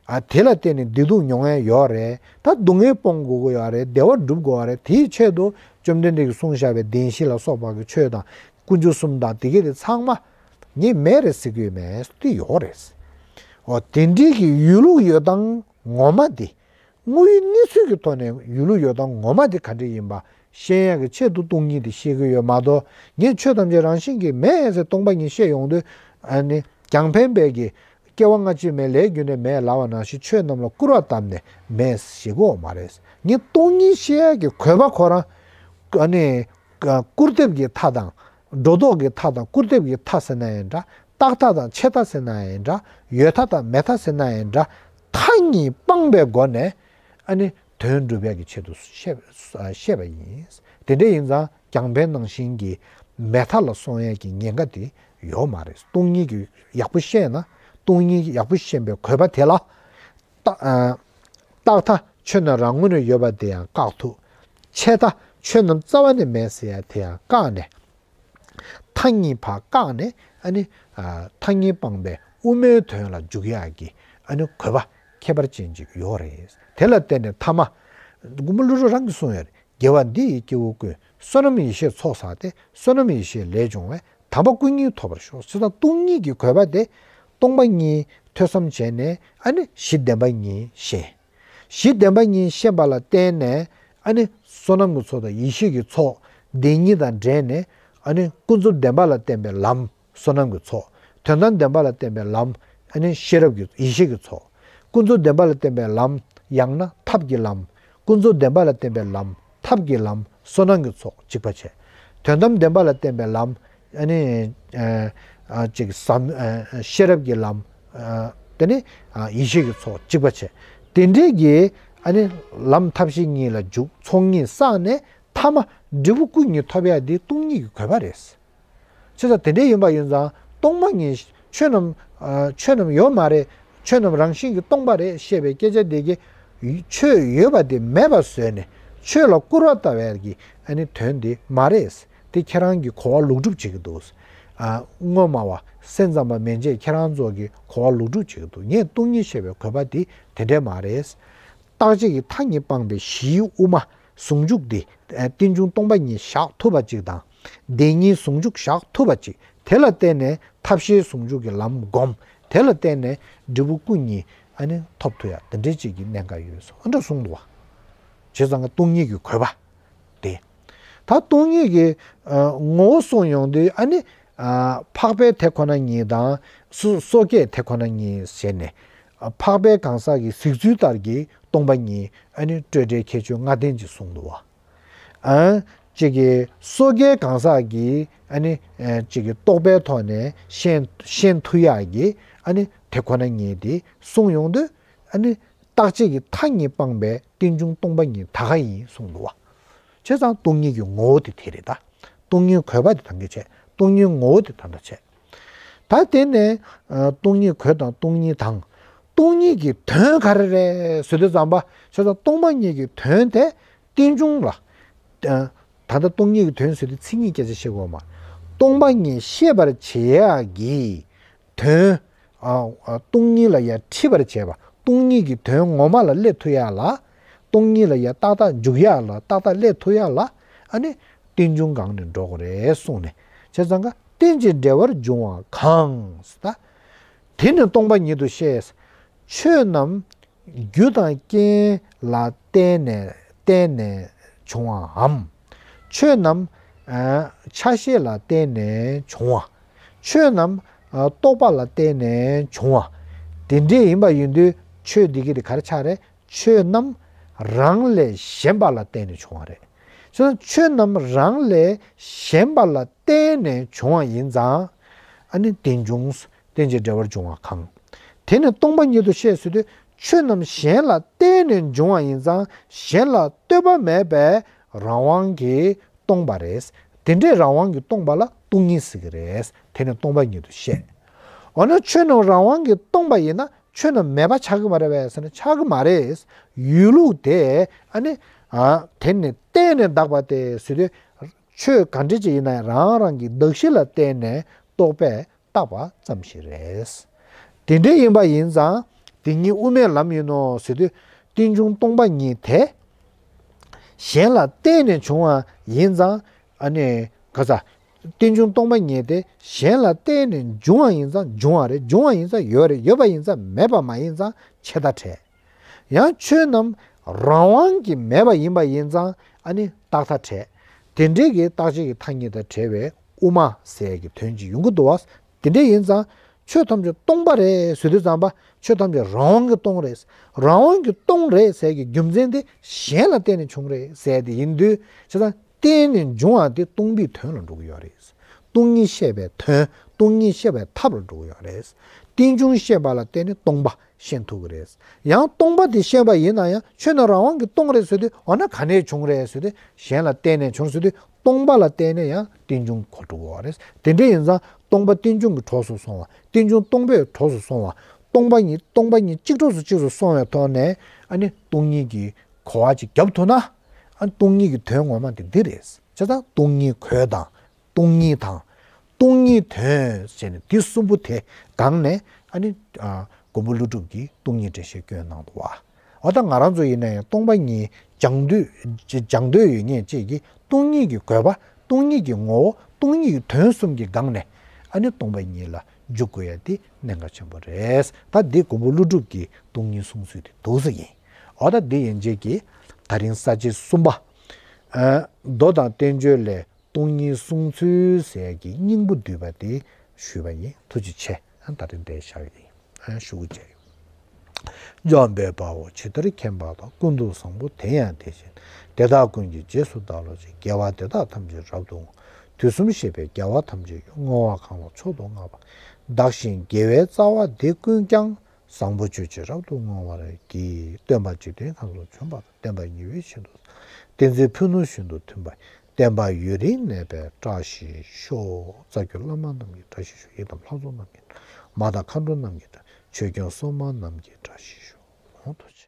ཨ་དེ་ལ་བརྟེན་ནས་བདེ་སྡུག་མྱོང་ཡ་ཡོད་རེད། ད་སྡུག་བསྔལ་སྤོང་དགོས་ཀྱི་ཡོད་རེད། བདེ་བ་སྒྲུབ་དགོས་རེད། དེའི་ཆེད་དུ་བཅོམ་ལྡན་འདས་ཀྱིས་གསུངས་བཞག་པའི་བདེན་བཞི་ལ་སོགས་པ་གི་ཆོས་དང་། དཀོན་མཆོག་གསུམ་དང་དེ་གས་དེ་ཚང་མ་ངས་མེད་རེད་ཟེར་གྱི་ཡོད་མེད་དེ་ཡོད་རེད། འོ་དེ་འདྲའི་གི་ཡོད་ལུགས་ཡོད་སྟངས་ངོ་མ་དེ། དངོས་ཡོད་གནས་ཚུལ་གྱི་ཐོག་ནས་ཡོད་ལུགས་ཡོད་སྟངས་ངོ་མ་དེ་ག་འདྲ་ཡིན་པ་ཤེས་ཡག་གི་ཆེད་དུ་སྟོང་ཉིད་དེ་བཤད་ཀྱི་ཡོད་མ་གཏོགས། ངས་ཆོས་ཐམས་ཅད་རང་བཞིན་གྱིས་མེད་ཟེར་སྟོང་པ་ཉིད་བཤད་ཡོང་དུས། ཨ་ནི་རྒྱང་འཕེན་པས་ཀྱི་སྐྱེ་བ་སྔ་ཕྱི་མེད། ལས་རྒྱུ་འབྲས་མེད་ལབ་པ་ནང་བཞིན་ཆོས་རྣམས་ལ་སྐུར་བ་བཏབ་ནས་མེད་ཟེར་གྱི་ཡོད་མ་རེད། ངས་སྟོང་ཉིད་བཤད་ཡག་གི་གོ་བ་ཁོ་རང་། ཨ་ནི་སྐུར་འདེབས་ཀྱི་མཐའ་དང་། སྒྲོ་འདོགས་ཀྱི་མཐའ་དང་། སྐུར་འདེབས་ཀྱི་མཐའ་ཟེར་ན་ཡང་འདྲ། རྟག་མཐའ་དང་ཆད་མཐའ་ཟེར་ན་ཡང་འདྲ། ཡོད་མཐའ་དང་མེད་མཐའ་ཟེར་ན་ཡང་འདྲ། མཐའ་གཉིས་སྤངས་པའི་སྒོ་ནས་ཨ་ནི་དོན་སྒྲུབ་ཡག་གི་ཆེད་དུ་བཤད་བཤད་པ་ཡིན། དེ་འདྲ་ཡིན་ཙང་རྒྱང་འཕེན་ནང་བཞིན་གྱི་མེད་མཐའ་ལ་སོང་ཡག་གི་ཉེན་ཁ་དེ་ཡོད་མ་རེད། སྟོང་ཉིད་ཀྱི་ཡག་པོ་ཤེས་ན། སྟོང་ཉིད་ཀྱི་ཡག་པོ་ཤེས་པའི་གོ་བ་དེ་ལ། རྟག་ཨ་རྟག་མཐའ་ཆོས་རྣམས་རང་ངོས་ནས་ཡོད་པ་དེ་ཡང་བཀག་ཐུབ། ཆད་མཐའ་ཆོས་རྣམས་རྩ་བ་ནས་མེད་ཟེར་ཡ་དེ་ཡང་བཀག་ནས། མཐའ་གཉིས་ཕར་བཀག་ནས་ཨ་ནི་ཨ་མཐའ་གཉིས་སྤངས་པའི་དབུ་མའི་དོན་ལ་འཇུག་ཡག་གི་ཨ་ནི་གོ་བ་ཁྱད་པར་ཅན་ཅིག་ཡོད་རེད། དེ་ལ་བརྟེན་ནས་ཐ་མ་མགོན་པོ་ཀླུ་སྒྲུབ་རང་གིས་གསུངས་ཡོད་རེད། དགེ་བ་འདི་ཡིས་སྐྱེ་བོ་ཀུན། བསོད་ནམས་ཡེ་ཤེས་ཚོགས་བསགས་ཏེ། བསོད་ནམས་ཡེ་ཤེས་ལས་བྱུང་བའི། དམ་པ་སྐུ་གཉིས་ཐོབ་པར་ཤོག །ཟེར་ཙང་སྟོང་ཉིད་ཀྱི་གོ་བ་དེ་སྟོང་པ་ཉིད་ཐོས་བསམ་བྱས་ནས་ཨ་ནི་གཞི་བདེན་པ་གཉིས་ཤེས། གཞི་བདེན་པ་གཉིས་ཤེས་པ་ལ་བརྟེན་ནས་ཨ་ནི་བསོད་ནམས་ཀྱི་ཚོགས་དང་ཡེ་ཤེས་ཀྱི་ཚོགས་དེ་གཉིས་དང་འབྲེལ་ནས་ཨ་ནི་ཀུན་རྫོབ་བདེན་པ་ལ་བརྟེན་པའི་ལམ། བསོད་ནམས་ཀྱི་ཚོགས། དོན་དམ་བདེན་པ་ལ་བརྟེན་པའི་ལམ། ཨ་ནི་ཤེས་རབ་ཀྱི་ཡེ་ཤེས་ཀྱི་ཚོགས། ཀུན་རྫོབ་བདེན་པ་ལ་བརྟེན་པའི་ལམ། ཡང་ན་ཐབས་ཀྱི་ལམ། ཀུན་རྫོབ་བདེན་པ་ལ་བརྟེན་པའི་ལམ། ཐབས་ཀྱི་ལམ། བསོད་ནམས་ཀྱི་ཚོགས་གཅིག་པ་བྱས། དོན་དམ་བདེན་པ་ལ་བརྟེན་པའི་ལམ། ཨ་ནི་ཨ་ཨ་ཅིག་ཟབ་ཨ་ཤེས་རབ་ཀྱི་ལམ། ཨ་དེ་ནི་ཨ་ཡེ་ཤེས་ཀྱི་ཚོགས་གཅིག་པ་བྱས། དེ་འདྲའི་གི་ཨ་ནི་ལམ་ཐབས་ཤེས་གཉིས་ལ་འཇུག །ཚོགས་གཉིས་བསགས་ནས་ཐ་མ་འབྲས་བུ་སྐུ་གཉིས་ཐོབ་ཡ་འདི་སྟོང་ཉིད་ཀྱི་གོ་བ་རེད། བྱས་ཙང་དེ་འདྲའི་ཡིན་པ་ཡིན་ཙང་སྟོང་པ་ཉིད། ཆོས་རྣམས་ཨ་ཆོས་རྣམས་ཡོད་མ་རེད། ཆོས་རྣམས་རང་བཞིན་གྱིས་སྟོང་པ་རེད་ཞེས་པའི་སྐད་ཆ་དེ་གིས་ཆོས་ཡོད་པ་དེ་མེད་པ་བཟོས་ནས་ཆོས་ལ་སྐུར་བ་ལྟ་བའི་གི་ཨ་ནི་དོན་དེ་མ་རེད། དེ་ཁྱེད་རང་གིས་གོ་བ་ལོག་སྒྲུབ་བྱེད་ཀྱི་འདུག །ཨ་སྔོན་མ་བ་སེམས་ཙམ་པ་མན་ཆད་ཁྱེད་རང་ཚོ་གིས་གོ་བ་ལོག་སྒྲུབ་བྱེད་ཀྱི་འདུག །ངས་སྟོང་ཉིད་ཞེས་པའི་གོ་བ་དེ་དེ་འདྲས་མ་རེད། རྟག་ཆད་ཀྱི་མཐའ་གཉིས་སྤངས་པའི་གཞིའི་དབུ་མ་ཟུང་འཇུག་དེ། རྟེན་འབྱུང་སྟོང་པ་ཉིད་བཞག་ཐུབ་པ་ཅིག་དང་། བདེན་གཉིས་ཟུང་འཇུག་བཞག་ཐུབ་པ་ཅིག །དེ་ལ་བརྟེན་ནས་ཐབས་ཤེས་ཟུང་འཇུག་གི་ལམ་བསྒོམ། དེ་ལ་བརྟེན་ནས་འབྲས་བུ་སྐུ་གཉིས་ཨ་ནི་ཐོབ་ཐུབ་ཡ་དེ་འདྲའི་ཅིག་གི་གནད་འགག་ཡོད་སོང་། ཨ་འདྲ་གསུངས་འདུག་བ། བྱས་ཙང་སྟོང་ཉིད་ཀྱི་གོ་བ་དེ། ད་སྟོང་ཉིད་ཀྱི་ཨ་ངོ་བོ་གསུངས་ཡོང་དུས་ཨ་ནི་ཨ་འཕགས་པའི་དེ་ཁོ་ན་ཉིད་དང་སོ་སོ་སྐྱེའི་དེ་ཁོ་ན་ཉིད་ཟེར་ནས། ཨ་འཕགས་པའི་གང་ཟག་གི་གཟིགས་ཚུལ་ལྟར་གྱི་སྟོང་པ་ཉིད་ཨ་ནི་སྤྲོས་བྲལ་ཁྱད་ཆོས་ལྔ་ལྡན་ཅིག་གསུངས་འདུག་བ། ཨ་གཅིག་གི་སོ་སྐྱེའི་གང་ཟག་གི་ཨ་ནི་ཨ་གཅིག་གི་རྟོག་པའི་ཐོག་ནས་ཤེས་ཤེས་ཐུབ་ཡག་གི་ཨ་ནི་དེ་ཁོ་ན་ཉིད་དེ་གསུངས་ཡོང་དུས་ཨ་ནི་རྟག་ཆད་ཀྱི་མཐའ་གཉིས་སྤངས་པའི་རྟེན་འབྱུང་སྟོང་པ་ཉིད་ད་ག་ཡིན་གསུངས་འདུག་བ། བྱས་ཙང་སྟོང་ཉིད་ཀྱི་ངོ་བོ་དེ་དེ་རེད་ད། སྟོང་ཉིད་གོ་བ་དེ་ད་འདྲ་བྱས། སྟོང་ཉིད་ངོ་བོ་དེ་ད་འདྲ་བྱས། ད་དེ་ནས་ཨ་སྟོང་ཉིད་གོས་དང་སྟོང་ཉིད་དང་། སྟོང་ཉིད་ཀྱི་དོན་ག་རེ་རེད་ཟེར་དུས་ཙམ་པ། བྱས་ཙང་སྟོང་པ་ཉིད་ཀྱི་དོན་དེ་རྟེན་འབྱུང་ལ། ཨ་ད་ལྟ་སྟོང་ཉིད་ཀྱི་དོན་ཟེར་དུས་མཚན་ཉིད་སྐད་ཆ་བཤད་དགོས་མ། སྟོང་པ་ཉིད་ཤེས་པར་བྱེད་ཡག་གི་དོན། ཨ་ཨ་སྟོང་ཉིད་ལ་ཡ་འཁྲིད་པར་བྱེད་པ། སྟོང་ཉིད་ཀྱི་དོན་ངོ་མ་ལ་སླེབས་ཐུབ་ཡག་ལ། སྟོང་ཉིད་ལ་ཡ་ཏག་ཏག་འཇུག་ཡག་ལ། ཏག་ཏག་སླེབས་ཐུབ་ཡག་ལ། ཨ་ནི་རྟེན་འབྱུང་སྒང་ནས་འགྲོ་དགོས་རེད་གསུངས་ནས། བྱས་ཙང་ཀ་རྟེན་ཅིང་འབྲེལ་བར་འབྱུང་བ་གང་ཟེར་ད། དེ་ནི་སྟོང་པ་ཉིད་དུ་ཤེས། ཆོས་རྣམས་རྒྱུ་དང་རྐྱེན་ལ་བརྟེན་ནས་བརྟེན་ནས་བྱུང་བའམ། ཆོས་རྣམས་ཨ་ཆ་ཤས་ལ་བརྟེན་ནས་བྱུང་བ། ཆོས་རྣམས་ཨ་རྟོག་པ་ལ་བརྟེན་ནས་བྱུང་བ། དེ་འདྲས་ཡིན་པ་ཡིན་དུས་ཆོས་འདི་གི་དེ་ག་རེ་ཆགས་རེད། ཆོས་རྣམས་རང་ལས་གཞན་པ་ལ་བརྟེན་ནས་བྱུང་བ་རེད། བྱས་ཙང་ཆོས་རྣམས་རང་ལས་གཞན་པ་ལ་བརྟེན་ནས་བྱུང་བ་ཡིན་ཙང་། ཨ་ནི་རྟེན་འབྱུང་། རྟེན་ཅིང་འབྲེལ་བར་འབྱུང་བ་གང་། དེ་ནི་སྟོང་པ་ཉིད་དུ་ཤེས་ཟེར་དུས། ཆོས་རྣམས་གཞན་ལ་བརྟེན་ནས་འབྱུང་བ་ཡིན་ཙང་། གཞན་ལ་ལྟོས་པ་མེད་པའི་རང་དབང་གིས་སྟོང་པ་རེད། དེ་འདྲའི་རང་དབང་གིས་སྟོང་པ་ལ་སྟོང་ཉིད་ཟེར་གྱི་རེད། དེ་ནི་སྟོང་པ་ཉིད་དུ་ཤེས། འོ་ན་ཆོས་རྣམས་རང་དབང་གིས་སྟོང་པ་ཡིན་ན། ཆོས་རྣམས་མེད་པ་ཆགས་ཀྱི་མ་རེད་པས་ཟེར་ན། ཆགས་ཀྱི་མ་རེད། ཡོད་ལུགས་དེ་ཨ་ནི་ཨ་དེ་ནི་བརྟེན་ནས་འདག་པ་སྟེ་ཟེར་དུས། ཆོས་ག་འདྲ་ཅིག་ཡིན་ན་ཡང་རང་རང་གི་གདགས་གཞི་ལ་བརྟེན་ནས་རྟོག་པས་བཏགས་པ་ཙམ་ཞིག་རེད། དེ་འདྲ་ཡིན་པ་ཡིན་ཙང་། དེ་ཉིད་དབུ་མའི་ལམ་ཡིན་ནོ་ཟེར་དུས། རྟེན་འབྱུང་སྟོང་པ་ཉིད་དེ་གཞན་ལ་བརྟེན་ནས་བྱུང་བ་ཡིན་ཙང་། ཨ་ནི་ག་ས། རྟེན་འབྱུང་སྟོང་པ་ཉིད་དེ་གཞན་ལ་བརྟེན་ནས་འབྱུང་བ་ཡིན་ཙང་འབྱུང་བ་རེད། འབྱུང་བ་ཡིན་ཙང་ཡོད་རེད། ཡོད་པ་ཡིན་ཙང་མེད་པ་མ་ཡིན་ཙང་ཆད་ལྟ་བྲལ། ཡང་ཆོས་རྣམས་རང་དབང་གིས་མེད་པ་ཡིན་པ་ཡིན་ཙང་ཨ་ནི་རྟག་མཐའ་བྲལ། དེ་འདྲའི་གི་རྟག་ཆད་ཀྱི་མཐའ་གཉིས་དང་བྲལ་བའི་དབུ་མ་ཟེར་གྱི་དོན་ཅིག་ཡོང་གི་འདུག་བ། དེ་འདྲ་ཡིན་ཙང་ཆོས་ཐམས་ཅད་སྟོང་པ་རེད་ཟེར་དུས་ཙམ་པ། ཆོས་ཐམས་ཅད་རང་དབང་གིས་སྟོང་རེད། རང་དབང་གིས་སྟོང་རེད་ཟེར་གྱི་རྒྱུ་མཚན་དེ་གཞན་ལ་བརྟེན་ནས་བྱུང་རེད་ཟེར་དེ་ཡིན་དུས། བྱས་ཙང་བརྟེན་ནས་འབྱུང་བ་དེ་སྟོང་པའི་དོན་ལ་འགྲོ་གི་ཡོད་རེད། སྟོང་ཉིད་ཤེས་པའི་དོན། སྟོང་ཉིད་ཤེས་པའི་ཐབས་ལ་འགྲོ་གི་ཡོད་རེད། རྟེན་འབྱུང་ཤེས་པ་ལ་བརྟེན་ནས་སྟོང་པ་ཤེས་ཐུབ་ཀྱི་རེད། ཡང་སྟོང་པ་དེ་ཤེས་པ་ཡིན་ན་ཡང་ཆོས་ནི་རང་དབང་གིས་སྟོང་རེད་ཟེར་དུས། འོ་ན་ག་ནས་བྱུང་རེད་ཟེར་དུས། གཞན་ལ་བརྟེན་ནས་བྱུང་ཟེར་དུས། སྟོང་པ་ལ་བརྟེན་ནས་ཡང་རྟེན་འབྱུང་གོ་འགྲོ་གི་རེད། དེ་འདྲ་ཡིན་ཙང་སྟོང་པ་རྟེན་འབྱུང་གི་གྲོགས་སུ་སོང་བ། རྟེན་འབྱུང་སྟོང་པའི་གྲོགས་སུ་སོང་བ། སྟོང་པ་ཉིད། སྟོང་པ་ཉིད་གཅིག་གྲོགས་སུ་གཅིག་ཏུ་སོང་བའི་ཐོག་ནས། ཨ་ནི་སྟོང་ཉིད་ཀྱི་གོ་བ་ཅིག་བརྒྱབ་ཐུབ་ན། ཨ་ནི་སྟོང་ཉིད་ཀྱི་དོན་ངོ་མ་དེ་འདི་རེད། བྱས་ཙང་སྟོང་ཉིད་གོས་དང་། སྟོང་ཉིད་དང་། སྟོང་ཉིད་དོན་ཟེར་ནས་འདི་གསུམ་པོ་དེ་སྒང་ནས། ཨ་ནི་ཨ་མགོན་པོ་ཀླུ་སྒྲུབ་ཀྱིས་སྟོང་ཉིད་འགྲེལ་བཤད་བསྐྱོན་གནང་འདུག་བ། འོ་ད་ང་རང་ཚོ་ཡིན་ན་ཡང་སྟོང་པ་ཉིད་སྦྱང་འདོད་སྦྱང་འདོད་ཡོད་མཁན་ཅིག་གིས་སྟོང་ཉིད་ཀྱི་དགོས་པ། སྟོང་ཉིད་ཀྱི་ངོ་བོ། སྟོང་ཉིད་ཀྱི་དོན་གསུམ་གྱི་སྒང་ནས། ཨ་ནི་སྟོང་པ་ཉིད་ལ་འཇུག་དགོས་ཡ་དེ་གནད་འགག་ཆེན་པོ་རེད། ད་འདི་མགོན་པོ་ཀླུ་སྒྲུབ་ཀྱི་སྟོང་ཉིད་གསུང་ཚུལ་དེ་འདུག་ས་ཡིན། འོ་ད་འདི་ཡན་ཆད་ཀྱིས་ད་རིང་ས་བཅད་གསུམ་པ། ཨ་མདོ་དང་བསྟན་བཅོས་ལས། སྟོང་ཉིད་གསུང་ཚུལ་ཟེར་གྱི་སྙིང་པོ་བསྡུས་པ་དེ་ཞུས་པ་ཡིན། ཐུགས་རྗེ་ཆེ། ཨ་ད་རིང་འདིར་བཞག་ཡིན། ཨ་ཞུ་གི་བྱས་ཡོད། འཇམ་དཔལ་དཔའ་བོས་ཇི་ལྟར་མཁྱེན་པ་དང་། ཀུན་ཏུ་བཟང་པོ་དེ་ཡང་དེ་བཞིན་ཏེ། དེ་དག་ཀུན་གྱི་རྗེས་སུ་བདག་སློབ་ཅིང་། དགེ་བ་འདི་དག་ཐམས་ཅད་རབ་ཏུ་བསྔོ། དུས་གསུམ་གཤེགས་པའི་རྒྱལ་བ་ཐམས་ཅད་ཀྱང་། བསྔོ་བ་གང་ལ་མཆོག་ཏུ་བསྔགས་པ། བདག་གཞན་དགེ་བའི་རྩ་བ་འདི་ཀུན་ཀྱང་། བཟང་པོ་སྤྱོད་ཕྱིར་རབ་ཏུ་བསྔོ་བར་བགྱི། སྟོན་པ་འཇིག་རྟེན་ཁམས་སུ་བྱོན་པ་དང་། བསྟན་པ་ཉི་འོད་བཞིན་དུ། བསྟན་འཛིན་ཕུ་ནུ་བཞིན་དུ་མཐུན་པ། བསྟན་པ་ཡུན་རིང་གནས་པའི་བཀྲ་ཤིས་ཤོག་རྩ་བརྒྱུད་བླ་མ་རྣམས་ཀྱི་བཀྲ་ཤིས་ཤོག་ཡི་དམ་ལྷ་ཚོགས་རྣམས་ཀྱི། མ་དང་མཁའ་འགྲོ་རྣམས་ཀྱི། ཆོས་སྐྱོང་སྲུང་མ་རྣམས་ཀྱི་བཀྲ་ཤིས་ཤོག་ཐུགས་